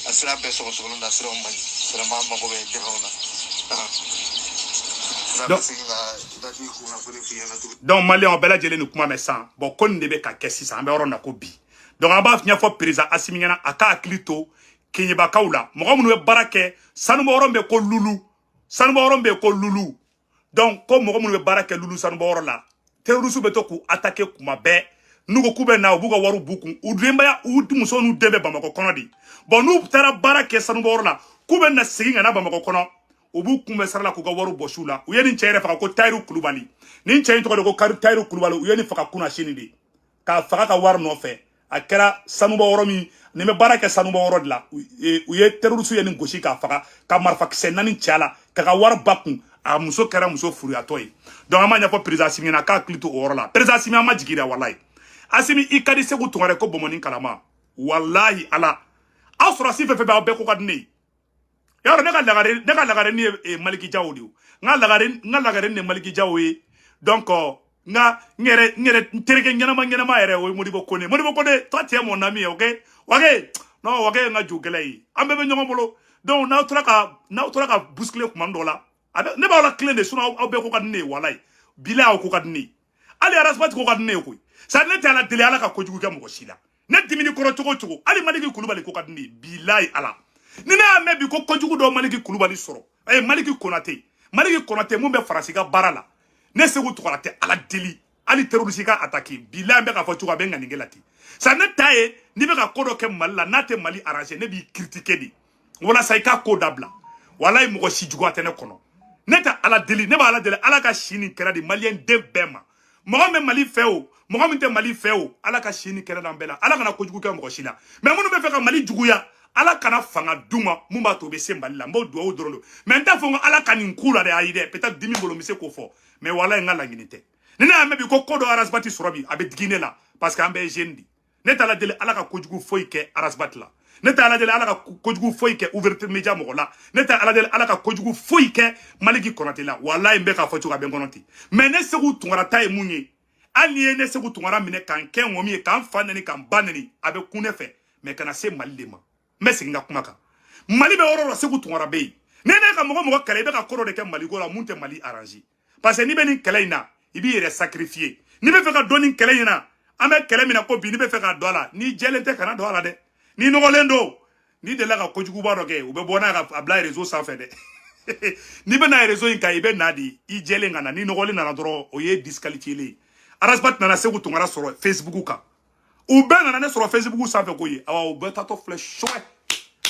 A sira bɛɛ sɔgɔsɔgɔlen don, a siraw man ɲi. Vraiment, an mago bɛ dɛmɛw na. Sisan bɛ segin ka dati kunnafoni f'i ɲɛna tuguni. Donc maliyɛnw bɛɛ lajɛlen, nin kuma mɛn sisan. Bon, ko nin de bɛ ka kɛ sisan, an bɛ yɔrɔ min na ko bi. Donc an b'a ɲɛfɔ président Asimi ɲɛna, a k'a hakili to Keɲebakaw la, mɔgɔ minnu bɛ baara kɛ sanubɔyɔrɔ min bɛ ko Lulu, sanubɔyɔrɔ min bɛ ko Lulu. Donc ko mɔgɔ minnu bɛ baara kɛ Lulu sanubɔyɔrɔ la, terroriste bɛ to k'u attaquer kuma bɛɛ. N'u ko k'u bɛ na, u b'u ka wariw b'u kun, u denbaya, u muso n'u den bɛ Bamakɔ kɔnɔ de. Bon, n'u taara baara kɛ sanubɔyɔrɔ la, k'u bɛ na segin ka na Bamakɔ kɔnɔ, u b'u kunbɛn sira la k'u ka wariw bɔsi u la. U ye nin cɛ yɛrɛ faga, ko Tayiru Kulubali. Nin cɛ in tɔgɔ de ko Tayiru Kulubali. U ye nin faga kunna sini de, k'a faga ka wari nɔfɛ. A kɛra sanubɔyɔrɔ min, nin bɛ baara kɛ sanubɔyɔrɔ de la. U ye terroriste ye nin gosi k'a faga, ka marifakisɛ naani ci a la, ka ka wari ba kun. A muso kɛra muso furuyatɔ ye. Donc an b'a ɲɛfɔ président Asimi ɲɛna, k'a hakili to o yɔrɔ la. Président Asimi, an ma jigin dɛ, walayi. Asimi, i ka di Segu Tunkara ko bɔnbɔnni kalama. Walahi ala, aw sɔrɔsi fɛn fɛn bɛ, aw bɛɛ ko ka di ne ye. Yarɔ, ne ka lagare ni ye Maliki Jaw de ye. N ka lagare ni ye Maliki Jaw ye. Donc n ka n yɛrɛ n terikɛ ɲɛnama ɲɛnama yɛrɛ, o ye Modibo Kone. Modibo Kone, toi tu es mon ami, ok? Wage non, wage ye n ka jo gɛlɛ ye, an bɛɛ bɛ ɲɔgɔn bolo. Donc n'aw tora ka bousculer kuma dɔ la, a bɛ ne b'aw la tilen de. Sinon aw bɛɛ ko ka di ne ye, walayi bilahi, aw ko ka di ne ye. Hali Arasibati ko ka di ne ye koyi. Sa ne tɛ ala deli ala ka kojugu kɛ mɔgɔ si la. Ne dimini kɔrɔ cogo o cogo, hali Maliki Kulubali ko ka di ne ye, bilayi ala. Ni ne y'a mɛn bi ko kojugu dɔ Maliki Kulubali sɔrɔ, Maliki Konate, Maliki Konate mun bɛ Faransi ka baara la, ne Segu Tugara tɛ ala deli hali terroriste ka attaquer. Bilayi, n bɛ k'a fɔ cogo, a bɛ ŋaninge la ten. Sa ne ta ye, n'i bɛ ka ko dɔ kɛ Mali la, n'a tɛ Mali arranger, ne b'i critiquer de walasa i ka ko dabila. Walayi, mɔgɔ si juguya tɛ ne kɔnɔ. Ne tɛ ala deli, ne b'a ala deli ala ka si ni kɛra di maliyɛn den bɛɛ ma. Mɔgɔ min bɛ Mali fɛ o, mɔgɔ min tɛ Mali fɛ o, ala ka si ni kɛra d'an bɛɛ la. Ala kana kojugu kɛ mɔgɔ si la. Mais minnu bɛ fɛ ka Mali juguya, ala kana fanga d'u ma mun b'a to u bɛ se Mali la. N b'o dugawu dɔrɔn don, mais n t'a fɔ ko ala ka nin k'u la dɛ. Ayi dɛ, peut-être dimi bolo, n bɛ se k'o fɔ, mais walayi, n ka laɲini tɛ. Ni ne y'a mɛn bi ko ko dɔ Arasibati sɔrɔ bi, a bɛ digi ne la, parce que an bɛɛ ye jeune de. Ne t'a la deli ala ka kojugu foyi kɛ Arasibati la. Ne tɛ ala deli ala ka kojugu foyi kɛ Ouverture Média mɔgɔ la. Ne tɛ ala deli ala ka kojugu foyi kɛ Maliki Kɔnɔte la. Walayi, n bɛ k'a fɔ cogo, a bɛ n kɔnɔ ten. Mais ne Segu Tunkara ta ye mun ye? Hali n'i ye ne Segu Tunkara minɛ k'an kɛ ŋɔmi ye, k'an fa neni, k'an ba neni, a bɛ kun ne fɛ, mais kana se Mali de ma. N bɛ segin ka kuma kan. Mali bɛ yɔrɔ o yɔrɔ, Segu Tunkara bɛ yen. Ne ka mɔgɔ mɔgɔ kɛlɛ, i bɛ ka ko dɔ de kɛ Maliko la mun tɛ Mali arranger, parce que n'i bɛ nin kɛlɛ in na, i b'i yɛrɛ sacrifier. N'i bɛ fɛ ka don nin kɛlɛ in na, an bɛ kɛlɛ min na ko bi, n'i bɛ fɛ ka don a la, n'i jɛlen tɛ, kana don a la dɛ. N'i nɔgɔlen don, n'i delila ka kojuguba dɔ kɛ, u bɛ bɔ n'a ye ka a bila réseau sanfɛ dɛ. N'i bɛ na réseau in kan, i bɛ na de i jɛlen ka na. N'i nɔgɔlen nana dɔrɔn, o ye disqualifié ye. Ras Bath nana Segu Tunkara sɔrɔ Facebook kan. U bɛɛ nana ne sɔrɔ Facebook sanfɛ koyi. Awa, u bɛɛ tatɔ filɛ chouette,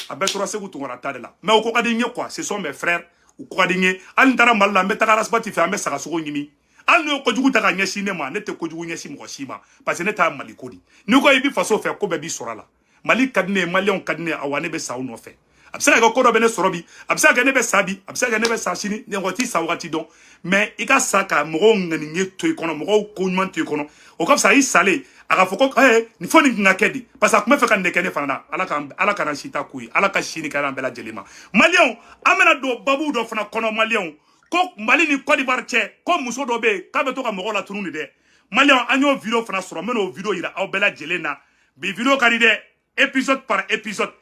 a bɛɛ tora Segu Tunkara ta de la. Mais o ko ka di n ye quoi, ce sont mes frères, u ko ka di n ye. Hali n taara Mali la, n bɛ taga Ras Bath fɛ, an bɛ sagasogo ɲimi. Hali n'o ye kojugu ta ka ɲɛsin ne ma, ne tɛ kojugu ɲɛsin mɔgɔ si ma, parce que ne t'a Mali ko di. N'i ko i bɛ faso fɛ, ko bɛɛ b'i sɔrɔ a la. Mali ka di ne ye, Maliyɛnw ka di ne ye. Awa, ne bɛ sa u nɔfɛ. A bɛ se ka kɛ ko dɔ bɛ ne sɔrɔ bi, a bɛ se ka kɛ ne bɛ sa bi, a bɛ se ka kɛ ne bɛ sa sini, mɔgɔ t'i sa wagati dɔn. Mais i ka sa ka mɔgɔw ŋaniye to i kɔnɔ, mɔgɔw ko ɲuman to i kɔnɔ, o ka fisa i salen a ka fɔ ko nin fɔ nin kun ka kɛ di, parce que a tun bɛ fɛ ka nin de kɛ ne fana na. Ala ka Ala kana si ta k'u ye, Ala ka sini kɛ an bɛɛ lajɛlen ma. Maliyɛnw, an bɛna don babu dɔ fana kɔnɔ. Maliyɛnw, ko Mali ni Côte d'Ivoire cɛ, ko muso dɔ bɛ yen k'a bɛ to ka mɔgɔw latunu de dɛ. Maliyɛnw, an y'o vidéo fana sɔrɔ, n bɛna o vidéo yira aw bɛɛ lajɛlen na bi. Vidéo ka di dɛ, épisode par épisode.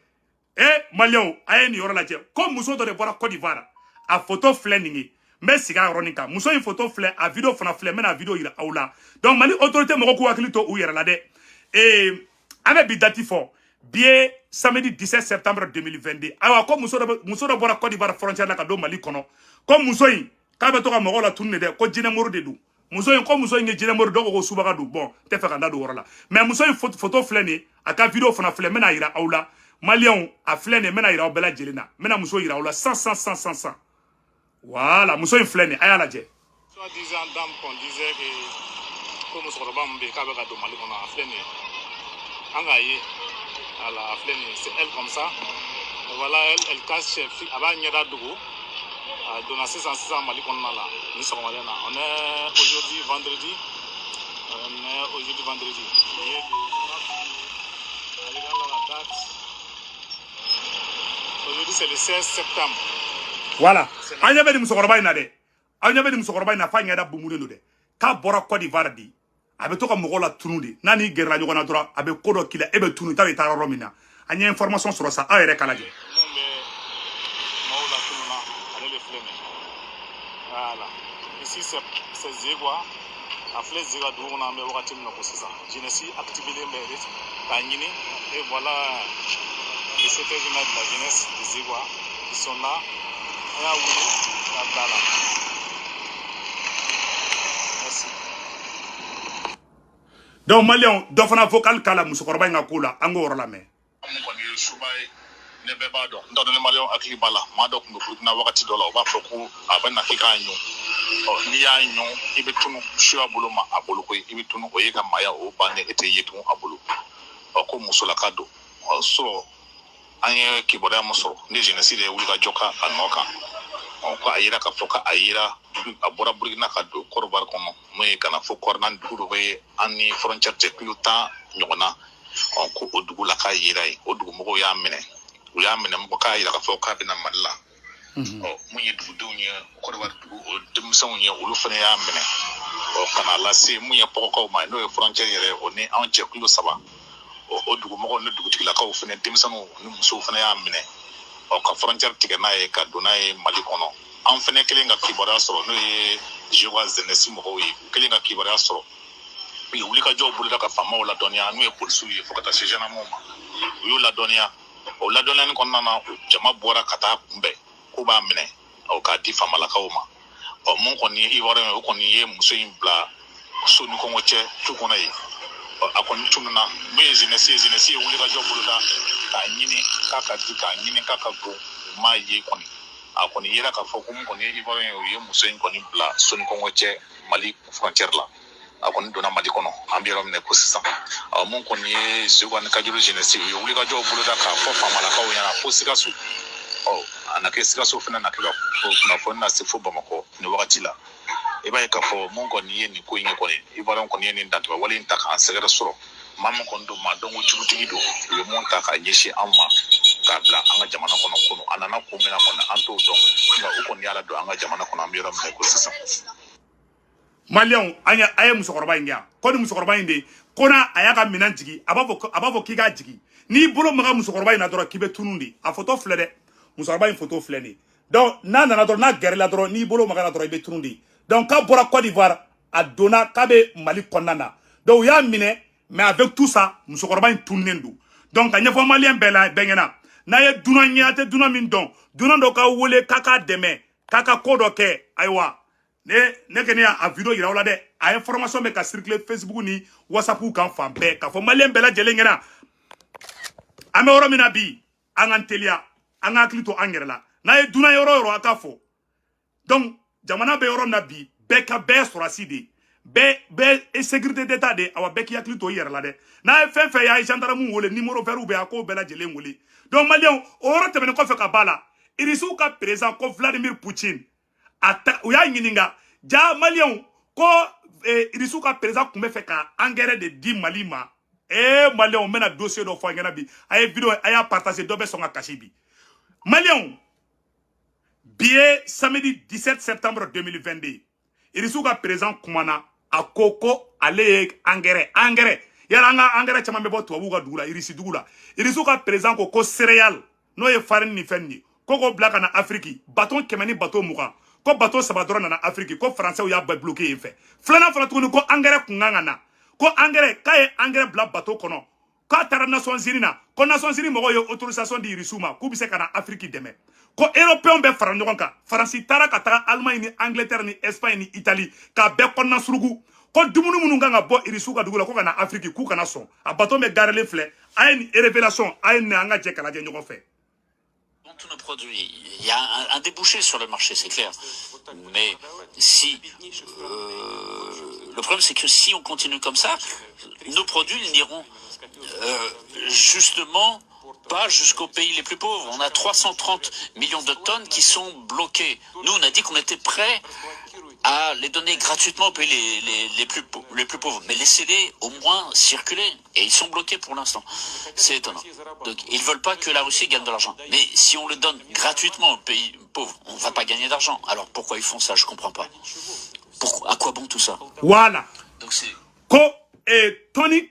Maliyɛnw, a ye nin yɔrɔ lajɛ. Ko muso dɔ de bɔra Côte d'Ivoire, a photo filɛ nin ye. N bɛ sigi a yɔrɔnin kan. Muso in photo filɛ, a vidéo fana filɛ, n bɛna vidéo yira aw la. Donc Mali autorité mɔgɔw k'u hakili to u yɛrɛ la dɛ. An bɛ bi date fɔ, bi ye samedi 17 septembre 2022. Ayiwa, ko muso dɔ bɔra Côte d'Ivoire frontière la ka don Mali kɔnɔ. Ko muso in k'a bɛ to ka mɔgɔw latunu de dɛ, ko jinɛmori de don. Muso in, ko muso in ye jinɛmori, dɔw ko ko subaga don. Bon, n tɛ fɛ ka n da don o yɔrɔ la, mais muso in photo filɛ nin ye, a ka vidéo fana filɛ, n bɛna yira aw la. Maliyɛnw, a filɛ nin ye, n bɛna yira aw bɛɛ lajɛlen na. N bɛna muso yira aw la san san san san san. Voilà, muso in filɛ nin ye, a y'a lajɛ. Soi-disant dame qu'on disait que ko musokɔrɔba min bɛ yen k'a bɛ ka don Mali kɔnɔ, a filɛ nin ye, an k'a ye. Voilà, a filɛ nin ye, c'est elle comme ça. Et voilà, elle, elle cache, a b'a ɲɛda dogo. A donna sisan sisan Mali kɔnɔna la nin sɔgɔmada in na. On est aujourd'hui vendredi, on est aujourd'hui vendredi. Nin ye le 9, regarde la date, aujourd'hui c'est le 16 septembre. Voilà, an ɲɛ bɛ nin musokɔrɔba in na dɛ. Aw ɲɛ bɛ nin musokɔrɔba in na f'a ɲɛda bumulen don dɛ. K'a bɔra Côte d'Ivoire de, a bɛ to ka mɔgɔw la tunu de. N'a n'i gɛrɛla ɲɔgɔn na dɔrɔn, a bɛ ko dɔ k'i la, e bɛ tunu, i t'a dɔn i taara yɔrɔ min na. An ye information sɔrɔ sa, aw yɛrɛ k'a lajɛ. Mun bɛ maaw la tununa, ale de filɛ nin ye. Voilà, ici c'est Zegwa. A filɛ Zegwa dugu kɔnɔ, an bɛ wagati min na ko sisan jeunesse activelen bɛ k'a ɲini. Et voilà le secrétaire général de la jeunesse de Zegwa, ils sont là. An y'a wele k'a bila a la. Merci. Donc Maliyɛnw, dɔ fana vocal k'a la musokɔrɔba in ka ko la, an k'o yɔrɔ lamɛn. Mun kɔni ye suba ye, ne bɛɛ b'a dɔn. N t'a dɔn ni Maliyɛnw hakili b'a la, maa dɔ tun bɛ Burukina wagati dɔ la, u b'a fɔ ko a bɛ na k'i k'a ɲun. Ɔ, n'i y'a ɲun, i bɛ tunu suya bolo ma a bolo koyi, i bɛ tunu, o ye ka maaya o bannen, e tɛ ye tugun a bolo. Ɔ, ko musolaka don. Ɔ, sɔrɔ an ye kibaruya min sɔrɔ ni jeunesse de ye wulikajɔ ka a nɔ kan. Ɔ, ko a yira k'a fɔ ko a yira a bɔra Burukina ka don Kɔrɔbari kɔnɔ, n'o ye ka na fo Kɔrɔnan dugu dɔ bɛ an ni frontière cɛ kilo 10 ɲɔgɔn na. Ɔ, ko o dugu la k'a yera yen, o dugumɔgɔw y'a minɛ, u y'a minɛ mɔgɔ k'a yira k'a fɔ k'a bɛna Mali la. Ɔ, mun ye dugudenw ye, Kɔrɔbari dugu o denmisɛnw ye, olu fana y'a minɛ. Ɔ, ka na lase mun ye pɔgɔkaw ma, n'o ye frontière yɛrɛ, o ni anw cɛ kilo 3. Ɔ, o dugumɔgɔw ni dugutigilakaw fana, denmisɛnninw ni musow fana y'a minɛ. Ɔ, ka frontière tigɛ n'a ye ka don n'a ye Mali kɔnɔ. An fana kelen ka kibaruya sɔrɔ, n'o ye Zegwa jeunesse mɔgɔw ye, u kelen ka kibaruya sɔrɔ, u ye wulikajɔw boloda ka faamaw ladɔnniya, n'o ye polisiw ye, fo ka taa se gendarmew ma. U y'u ladɔnniya. O ladɔnniyani kɔnɔna na, jama bɔra ka taa kunbɛn k'u b'a minɛ, ɔ, k'a di faamalakaw ma. Ɔ, mun kɔni ye Ivoirien ye, o kɔni ye muso in bila so ni kɔngɔ cɛ tu kɔnɔ yen. Ɔ, a kɔni tununa. Mun ye jeunesse ye, jeunesse ye wulikajɔ boloda k'a ɲini k'a ka di, k'a ɲini k'a ka don, u m'a ye kɔni. A kɔni yera k'a fɔ ko mun kɔni ye Ivoirien ye, u ye muso in kɔni bila so ni kɔngɔ cɛ Mali frontière la. A kɔni donna Mali kɔnɔ, an bɛ yɔrɔ min na ko sisan. Ɔ, mun kɔni ye Zegwa ni Kajuru jeunesse, u ye wulikajɔw boloda k'a fɔ faamalakaw ɲɛna fo Sikaso. Ɔ, a na kɛ Sikaso fana na kɛ ka kunnafoni lase fo Bamakɔ nin wagati la. I b'a ye k'a fɔ mun kɔni ye nin ko in ye kɔni, Ivoirien kɔni ye nin dantɛmɛ wale in ta k'an sɛgɛrɛ sɔrɔ. Maa min kɔni don, maa dɔn ko jugutigi don, u ye mun ta k'a ɲɛsin anw ma k'a bila an ka jamana kɔnɔ kunu, a nana kun min na kɔni, an t'o dɔn, nka u kɔni y'a ladon an ka jamana kɔnɔ, an bɛ yɔrɔ min na ko sisan. Maliyɛnw, an ye a ye musokɔrɔba in kɛ yan ko ni musokɔrɔba in de ko n'a a y'a ka minɛn jigin, a b'a fɔ k'i k'a jigin. N'i bolo maga musokɔrɔba in na dɔrɔn, k'i bɛ tunun de. A photo filɛ dɛ, musokɔrɔba in photo filɛ nin ye. Donc n'a nana dɔrɔn, n'a gɛrɛla dɔrɔn, n'i bolo magara dɔrɔn, i bɛ tunun de. Donc k'a bɔra Côte d'Ivoire, a donna k'a bɛ Mali kɔnɔna na. Donc u y'a minɛ, mais avec tout ça, musokɔrɔba in tununnen don. Donc ka ɲɛfɔ maliyɛn bɛɛ la, bɛɛ ɲɛna, n'a ye dunan ye, a tɛ dunan min dɔn, dunan dɔ ka wele k'a k'a dɛmɛ, k'a ka ko dɔ kɛ. Ayiwa, ne kɔni y'a vidéo yira aw la dɛ. A information bɛ ka circuler Facebook ni WhatsApp kan fan bɛɛ, k'a fɔ maliyɛn bɛɛ lajɛlen ɲɛna, an bɛ yɔrɔ min na bi, an k'an teliya, an ka hakili to an yɛrɛ la. N'a ye dunan yɔrɔ o yɔrɔ, a k'a fɔ. Donc jamana bɛ yɔrɔ min na bi, bɛɛ ka bɛɛ sɔrɔsi de, bɛɛ bɛɛ sécurité d'état de. Awa, bɛɛ k'i hakili to i yɛrɛ la dɛ. N'a ye fɛn fɛn ye, a ye gendarme wele, numéro vert bɛ, a k'o bɛɛ lajɛlen wele. Donc maliyɛnw, o yɔrɔ tɛmɛnen kɔfɛ ka ba la, Irisiw ka président ko Vladimir Poutine, a ta u y'a ɲininka ja. Maliyɛnw, ko Irisiw ka président tun bɛ fɛ ka engrais de di Mali ma. Maliyɛnw, n bɛna dossier dɔ fɔ an ɲɛna bi. A ye vidéo, a y'a partager, dɔ bɛ sɔn ka kasi bi. Maliyɛnw, bi ye samedi 17 septembre 2022. Irisiw ka président kumana, a ko ko ale ye engrais yala, an ka engrais caman bɛ bɔ tubabuw ka dugu la, Irisi dugu la. Irisiw ka président ko ko céréales, n'o ye farine ni fɛn ye, ko k'o bila ka na Afiriki, bateau 100 ni bateau 20, ko bateau saba dɔrɔn nana Afiriki, ko faransɛw y'a bɛɛ bloqué yen fɛ. Filanan fana tuguni, ko engrais kun kan ka na, ko engrais, k'a ye engrais bila bateau kɔnɔ, k'a taara Nations Unies na, ko Nations Unies mɔgɔw ye autorisation di Irisiw ma k'u bɛ se ka na Afiriki dɛmɛ, ko européen bɛɛ fara ɲɔgɔn kan. Faransi taara ka taga Allemagne ni Angleterre ni Espagne ni Italie k'a bɛɛ kɔnɔna suruku, ko dumuni minnu kan ka bɔ Irisiw ka dugu la ko ka na Afiriki, k'u kana sɔn. A bateau bɛ garelen filɛ. A ye nin révélation, a ye nin, an ka jɛ k'a lajɛ ɲɔgɔn fɛ. Tous nos produits. Il y a un débouché sur le marché, c'est clair. Mais si le problème, c'est que si on continue comme ça, nos produits n'iront justement pas jusqu'aux pays les plus pauvres. On a 330 millions de tonnes qui sont bloquées. Nous, on a dit qu'on était prêts à les donner gratuitement aux pays les plus pauvres. Mais laissez-les au moins circuler. Et ils sont bloqués pour l'instant. C'est étonnant. Donc, ils veulent pas que la Russie gagne de l'argent. Mais si on le donne gratuitement aux pays pauvres, on va pas gagner d'argent. Alors pourquoi ils font ça? Je comprends pas. Pourquoi, à quoi bon tout ça? Voilà. Donc c'est Ko tɔni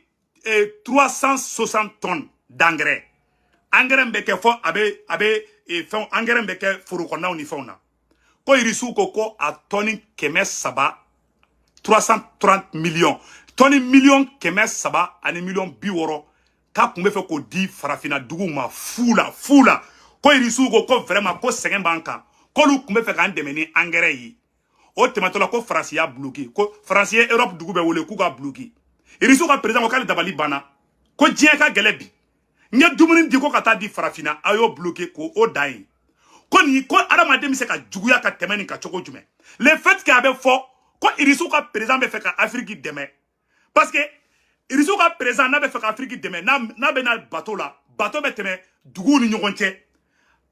360 tonnes d'engrais, engrais bɛ kɛ fɔ a bɛ fɛnw, engrais bɛ kɛ foro kɔnɔnaw ni fɛnw na, ko irisiw ko ko a tɔni 300, 330 millions, tɔni 330 miliyɔn 60, k'a tun bɛ fɛ k'o di farafinna duguw ma fu la, fu la. Ko irisiw ko ko vraiment, ko sɛgɛn b'an kan, k'olu tun bɛ fɛ k'an dɛmɛ ni engrais ye. O tɛmɛtɔ la, ko Faransi y'a bloqué, ko Faransi ye Europe dugu bɛɛ wele k'u ka bloqué. Irisiw ka président ko k'ale dabali banna, ko diɲɛ ka gɛlɛ bi, n ye dumuni di ko ka taa di farafinna, a y'o bloqué, k'o o dan ye. Ko nin ko adamaden bɛ se ka juguya ka tɛmɛ nin kan cogo jumɛn? Le fait que a bɛ fɔ ko irisiw ka président bɛ fɛ ka Afiriki dɛmɛ, parce que irisiw ka président n'a bɛ fɛ ka Afiriki dɛmɛ, n'a bɛ na bateau la, bateau bɛ tɛmɛ duguw ni ɲɔgɔn cɛ.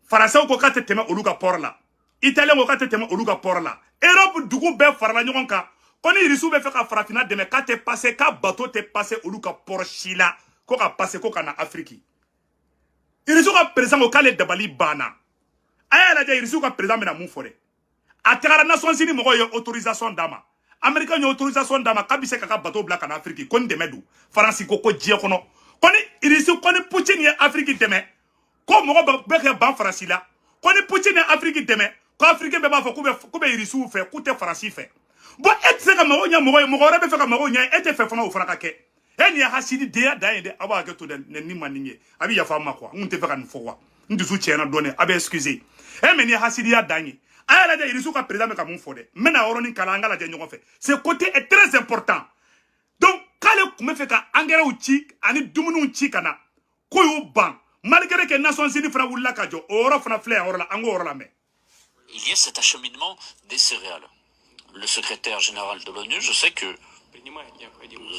Faransɛw ko k'a tɛ tɛmɛ olu ka port la, Italien ko k'a tɛ tɛmɛ olu ka port la. Europe dugu bɛɛ farala ɲɔgɔn kan ko ni irisiw bɛ fɛ ka farafinna dɛmɛ, k'a tɛ passer, k'a bateau tɛ passer olu ka port si la, ko ka passer ko ka na Afiriki. Irisiw ka président ko k'ale dabali banna. A y'a lajɛ, irisiw ka président bɛna mun fɔ dɛ. A tagara Nations Unies mɔgɔw ye autorisation d'a ma, Américain ye autorisation d'a ma k'a bɛ se k'a ka bateau bila ka na Afiriki, ko ni dɛmɛ don. Faransi ko ko diɲɛ kɔnɔ, ko ni irisi, ko ni Poutine ye Afiriki dɛmɛ, ko mɔgɔ bɛ kɛ ban Faransi la, ko ni Poutine ye Afiriki dɛmɛ, ko Afiriki bɛɛ b'a fɔ k'u bɛ irisiw fɛ, k'u tɛ Faransi fɛ. Bon, e tɛ se ka mago ɲɛ mɔgɔ ye, mɔgɔ wɛrɛ bɛ fɛ ka mago ɲɛ, e tɛ fɛ fana o fana ka kɛ. E nin ye hasidi denya dan ye dɛ. Aw b'a hakɛ to dɛ, ni man nin ye, a bɛ yafa n ma quoi, n kun tɛ fɛ ka nin fɔ quoi, n dusu tiɲɛna dɔɔnin, a bɛ excuser. E mais nin ye hasidiya dan ye. A y'a lajɛ, irisiw ka président bɛ ka mun fɔ dɛ. N bɛna yɔrɔnin kalan, an ka lajɛ ɲɔgɔn fɛ. Ce côté est très important. Donc k'ale tun bɛ fɛ ka engrais ci ani dumuniw ci ka na, k'o y'u ban, malgré que Nations Unies fana wulila ka jɔ. O yɔrɔ fana filɛ yan yɔrɔ la, an k'o yɔrɔ lamɛn. Il y a cet acheminement des céréales. Le secrétaire général de l'ONU, je sais que,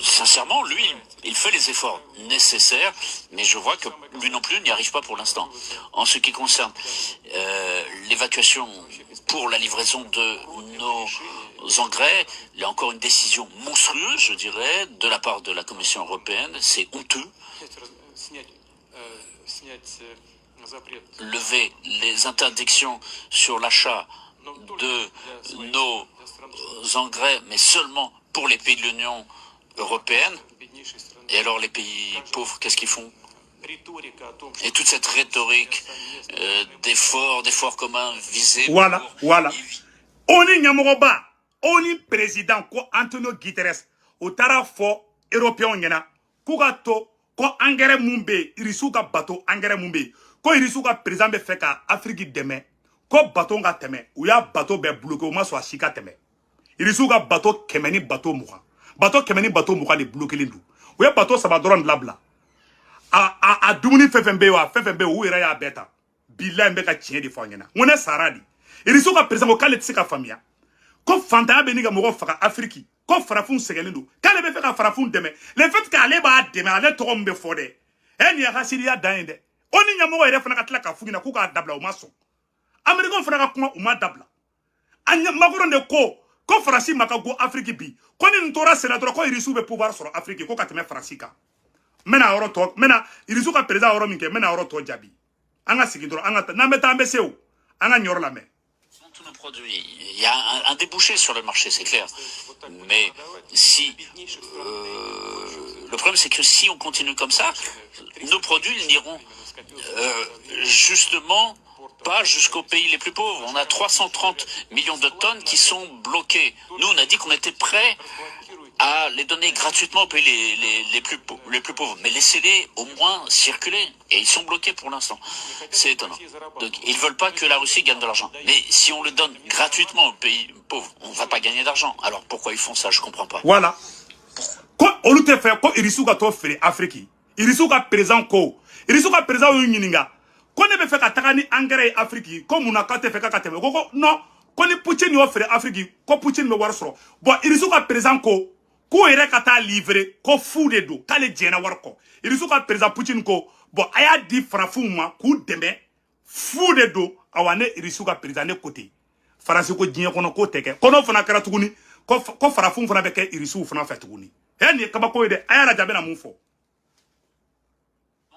sincèrement, lui, il fait les efforts nécessaires, mais je vois que lui non plus n'y arrive pas pour l'instant. En ce qui concerne l'évacuation pour la livraison de nos engrais, il y a encore une décision monstrueuse, je dirais, de la part de la Commission européenne. C'est honteux. Lever les interdictions sur l'achat de nos des engrais, mais seulement pour les pays de l'Union européenne. Et alors les pays pauvres, qu'est-ce qu'ils font? Et toute cette rhétorique d'efforts communs visés Voilà, pour voilà. ONU ɲɛmɔgɔba, ONU président ko Antonio Guterres, o taara fɔ européen ɲɛna k'u ka to ko engrais mun bɛ yen, Irisiw ka bateau engrais mun bɛ yen, ko Irisiw ka président bɛ fɛ ka Afiriki dɛmɛ, ko bateau ka tɛmɛ. U y'a bateau bɛɛ bloqué, u ma sɔn a si ka tɛmɛ. Irisiw ka bateau 100 ni bateau 20, bateau 100 ni bateau 20 de bloqué don. U ye bateau saba dɔrɔn de labila. A dumuni fɛn fɛn bɛ yen, wa fɛn fɛn bɛ yen, u yɛrɛ y'a bɛɛ ta. Bilahi, n bɛ ka tiɲɛ de fɔ aw ɲɛna. N ko ne sara de. Irisiw ka président ko k'ale tɛ se ka faamuya ko fantanya bɛ ni ka mɔgɔw faga Afiriki, ko farafinw sɛgɛnnen don, k'ale bɛ fɛ ka farafinw dɛmɛ. Le fait qu'ale b'a dɛmɛ, ale tɔgɔ min bɛ fɔ dɛ, ɛ, nin ye hasiriya dan ye dɛ. O ni ɲɛmɔgɔ yɛrɛ fana ka tila k'a f'u ɲɛna k'u k'a dabila, u ma sɔn. Américain fana ka kuma, u ma dabila. An ɲɛ Macron de ko ko Faransi ma ka go Afiriki bi, ko ni nin tora senna dɔrɔn, ko Irisiw bɛ pouvoir sɔrɔ Afiriki ko ka tɛmɛ Faransi kan. N bɛna yɔrɔ tɔ, n bɛna Irisiw ka président yɔrɔ min kɛ, n bɛna yɔrɔ tɔ jaabi. An ka sigi dɔrɔn, an ka taa, n'an bɛ taa, an bɛ se o, an ka nin yɔrɔ lamɛn. Tous nos produits. Il y a un débouché sur le marché, c'est clair. Mais si le problème, c'est que si on continue comme ça, nos produits ils n'iront justement pas jusqu'aux pays les plus pauvres. On a 330 millions de tonnes qui sont bloquées. Nous, on a dit qu'on était prêts à les donner gratuitement aux pays les plus pauvres. Mais laissez-les au moins circuler. Et ils sont bloqués pour l'instant. C'est étonnant. Donc, ils veulent pas que la Russie gagne de l'argent. Mais si on le donne gratuitement aux pays pauvres, on va pas gagner d'argent. Alors pourquoi ils font ça? Je comprends pas. Voilà, ko olu tɛ fɛ ko Irisiw ka t'o feere Afiriki. Irisiw ka président ko, Irisiw ka président y'u ɲininka ko ne bɛ fɛ ka taga ni engrais ye Afiriki, ko mun na k'a tɛ fɛ k'a ka tɛmɛ? Ko non, ko ni Poutine y'o feere Afiriki, ko Poutine bɛ wari sɔrɔ. Bon, Irisiw ka président ko k'u yɛrɛ ka taa livrer, ko fu de don, k'ale jɛnna wari kɔ. Irisiw ka président Poutine ko bon, a y'a di farafinw ma k'u dɛmɛ, fu de don. Awa, ne Irisiw ka président, ne ko ten. Faransi ko diɲɛ kɔnɔ k'o tɛ kɛ, ko n'o fana kɛra tuguni, ko farafinw fana bɛ kɛ Irisiw fana fɛ tuguni. Ɛ, nin ye kabako ye dɛ. A y'a lajɛ, a bɛna mun fɔ.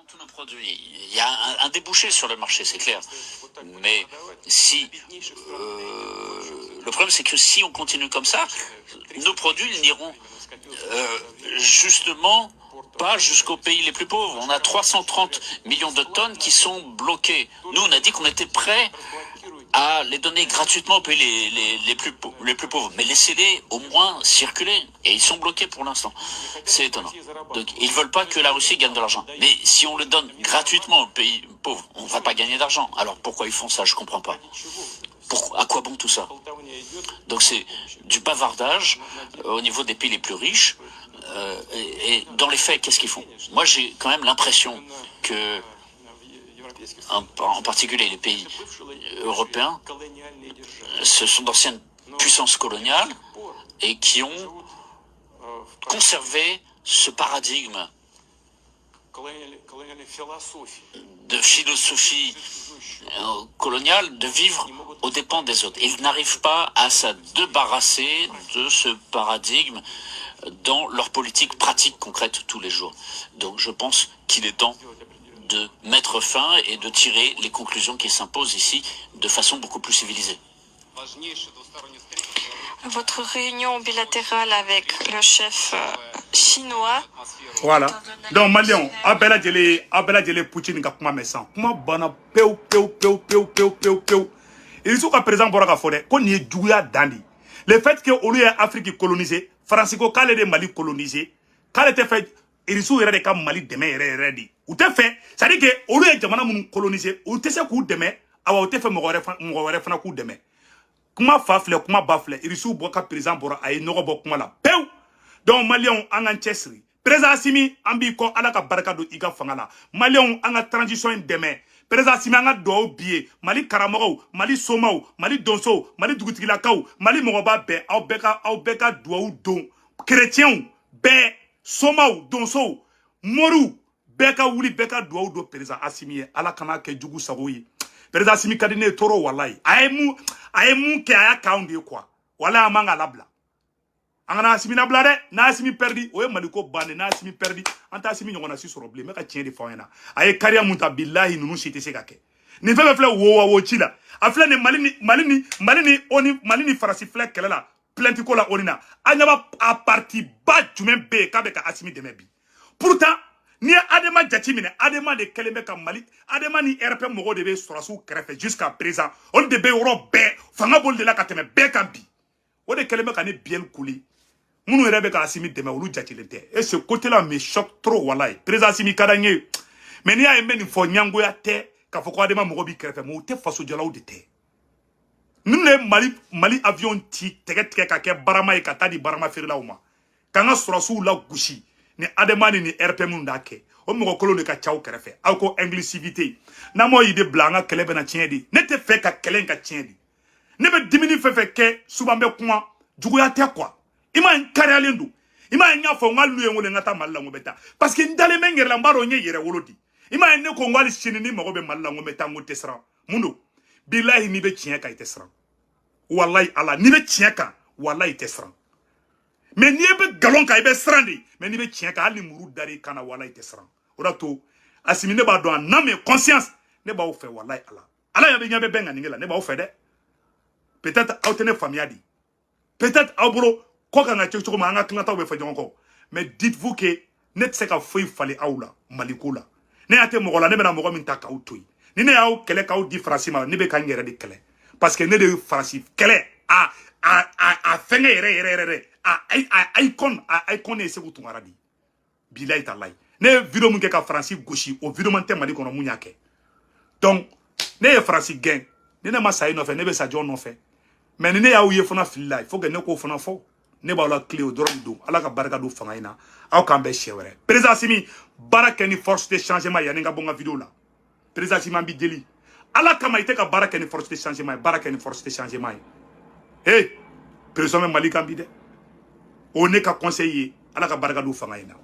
Tous nos produits. Il y a un débouché sur le marché, c'est clair. Mais si le problème, c'est que si on continue comme ça, nos produits ils n'iront justement pas jusqu'aux pays les plus pauvres. On a 330 millions de tonnes qui sont bloquées. Nous, on a dit qu'on était prêts à les donner gratuitement aux pays les plus pauvres. Mais laissez-les au moins circuler. Et ils sont bloqués pour l'instant. C'est étonnant. Donc, ils veulent pas que la Russie gagne de l'argent. Mais si on le donne gratuitement aux pays pauvres, on va pas gagner d'argent. Alors pourquoi ils font ça? Je comprends pas. À quoi bon tout ça? Donc c'est du bavardage au niveau des pays les plus riches. Et dans les faits, qu'est-ce qu'ils font? Moi, j'ai quand même l'impression que, en particulier les pays européens, ce sont d'anciennes puissances coloniales et qui ont conservé ce paradigme de philosophie coloniale de vivre aux dépens des autres. Ils n'arrivent pas à se débarrasser de ce paradigme dans leur politique pratique concrète tous les jours. Donc je pense qu'il est temps de mettre fin et de tirer les conclusions qui s'imposent ici de façon beaucoup plus civilisée. Votre réunion bilatérale avec le chef chinois. Voilà. Donc Maliens, aw bɛɛ lajɛlen, aw bɛɛ lajɛlen, Poutine ka kuma mɛn sisan. Kuma banna pewu pewu pewu pewu pewu pewu pewu. Irisiw ka président bɔra ka fɔ dɛ ko nin ye juguya dan de ye. Le fait que olu ye Afrique coloniser, Faransi ko k'ale de Mali coloniser, k'ale tɛ fɛ Irisiw yɛrɛ de ka Mali dɛmɛ yɛrɛ yɛrɛ de. U tɛ fɛ, c'est à dire que olu ye jamana minnu coloniser, u tɛ se k'u dɛmɛ, awa u tɛ fɛ mɔgɔ wɛrɛ fana k'u dɛmɛ. Kuma fa filɛ, kuma ba filɛ. Irisiw bɔ ka président bɔra, a ye nɔgɔ bɔ kuma la pewu. Donc Maliyɛnw, an k'an cɛsiri. Président Assimi, an b'i kɔ, Ala ka barika don i ka fanga la. Maliyɛnw, an ka transition in dɛmɛ. Président Assimi, an ka dugawu bi ye. Mali karamɔgɔw, Mali somaw, Mali donsow, Mali dugutigilakaw, Mali mɔgɔba bɛɛ, aw bɛɛ ka dugawu don. Chrétiens bɛɛ, somaw, donsow, moriw bɛɛ ka wuli, bɛɛ ka dugawu don président Assimi ye. Ala kana kɛ jugu sago ye. Président Assimi ka di ne ye tɔɔrɔ, walayi. A ye mun kɛ, a y'a k'anw de ye quoi. Walayi, an man k'a labila. An kana Asimi labila dɛ. N'a Asimi perdu, o ye Maliko bannen. N'a Asimi perdu, an t'a Asimi ɲɔgɔnna si sɔrɔ bilen. N bɛ ka tiɲɛ de fɔ aw ɲɛna. A ye kariya mun ta, bilahi, ninnu si tɛ se ka kɛ. Nin fɛn fɛn filɛ, wo wa wo ci la, a filɛ nin Mali ni Mali ni Mali ni ONU, Mali ni Faransi filɛ kɛlɛ la. Plainte ko la ONU na, an ɲɛ b'a a parti ba jumɛn bɛ yen k'a bɛ ka Asimi dɛmɛ bi? Pourtant n'i ye ADEMA jateminɛ, ADEMA de kɛlen bɛ ka Mali, ADEMA ni RPM mɔgɔw de bɛ sɔrɔsiw kɛrɛfɛ jusqu'à présent. Olu de bɛ yɔrɔ bɛɛ, fanga b'olu de la ka tɛmɛ bɛɛ kan bi. O de kɛlen bɛ ka ni biyɛli kuli. Minnu yɛrɛ bɛ ka Asimi dɛmɛ, olu jatelen tɛ. Et ce côté là me choque trop, walayi. Président Asimi ka d'an ye, mais n'i y'a ye n bɛ nin fɔ, ɲangoya tɛ k'a fɔ ko ADEMA mɔgɔ b'i kɛrɛfɛ, mais u tɛ fasojɔlaw de tɛ. Ninnu de ye Mali avion ci, tɛgɛ tigɛ ka kɛ barama ye ka taa di barama feerelaw ma, k'an ka sɔrɔsiw la gosi. Ni ADEMA ni RPM d'a kɛ, o mɔgɔ kolon de ka ca aw kɛrɛfɛ. Aw ko inclusivité, n'an m'o de bila, an ka kɛlɛ bɛna tiɲɛ de. Ne tɛ fɛ ka kɛlɛ in ka tiɲɛ de. Ne bɛ dumuni fɛn fɛn kɛ, souvent bɛ kuma juguya tɛ quoi. I m'a ye, n kariyalen don. I m'a ye, n y'a fɔ n ko hali n'u ye n wele n ka taa Mali la, n ko n bɛ taa, parce que n dalen bɛ n yɛrɛ la, n b'a dɔn n ye yɛrɛ wolo di. I m'a ye, ne ko n ko hali sini ni mago bɛ Mali la, n ko n bɛ taa, n ko n tɛ siran. Mun don? Bilahi, n'i bɛ tiɲɛ kan, i tɛ siran. Walayi ala, n'i bɛ tiɲɛ kan, walayi, i tɛ siran. Mais n'i bɛ nkalon kan, i bɛ siran de. Mais n'i bɛ tiɲɛ kan, hali ni muru dar'i kan na, walayi, i tɛ siran. O de y'a to Asimi, ne b'a dɔn en âme et conscience, ne b'aw fɛ. Walayi ala, ala ɲɛ bɛ, ɲɛ bɛ bɛn ŋaniŋɛ la, ne b'aw fɛ dɛ. Peut-être aw tɛ ne faamuya de, peut-être aw bolo kɔ kan ka kɛ cogo min, an ka tilalataw bɛ fɔ ɲɔgɔn kɔ. Mais dites-vous que ne tɛ se ka foyi falen aw la Maliko la. Ne y'a tɛ mɔgɔ la, ne bɛna mɔgɔ min ta k'aw to yen. Ni ne y'aw kɛlɛ k'aw di Faransi ma, ne bɛ ka n yɛrɛ de kɛlɛ, parce que ne de ye Faransi kɛlɛ a fɛngɛ yɛrɛ yɛrɛ yɛrɛ, a icône, a icône ye Segu Tunkara de ye. Bilayi talayi, ne ye vidéo min kɛ ka Faransi gosi, o vidéo man tɛ Mali kɔnɔ mun y'a kɛ. Donc ne ye Faransi gɛn, ni ne ma sa i nɔfɛ, ne bɛ sa jɔn nɔfɛ? Mais ni ne y'aw ye fana fili la, il faut que ne k'o fana fɔ. Ne b'aw la tile o dɔrɔn don. Ala ka barika don fanga in na. Aw k'an bɛn siɲɛ wɛrɛ. Président Asimi, baara kɛ ni force de changement. Yanni n ka bɔ n ka vidéo la, président Asimi, an b'i deli Ala kama, i tɛ ka baara kɛ ni force de changement ye, baara kɛ ni force de changement ye. Hey, pression bɛ Mali kan bi dɛ. O ne ka conseil ye. Ala ka barika don fanga in na.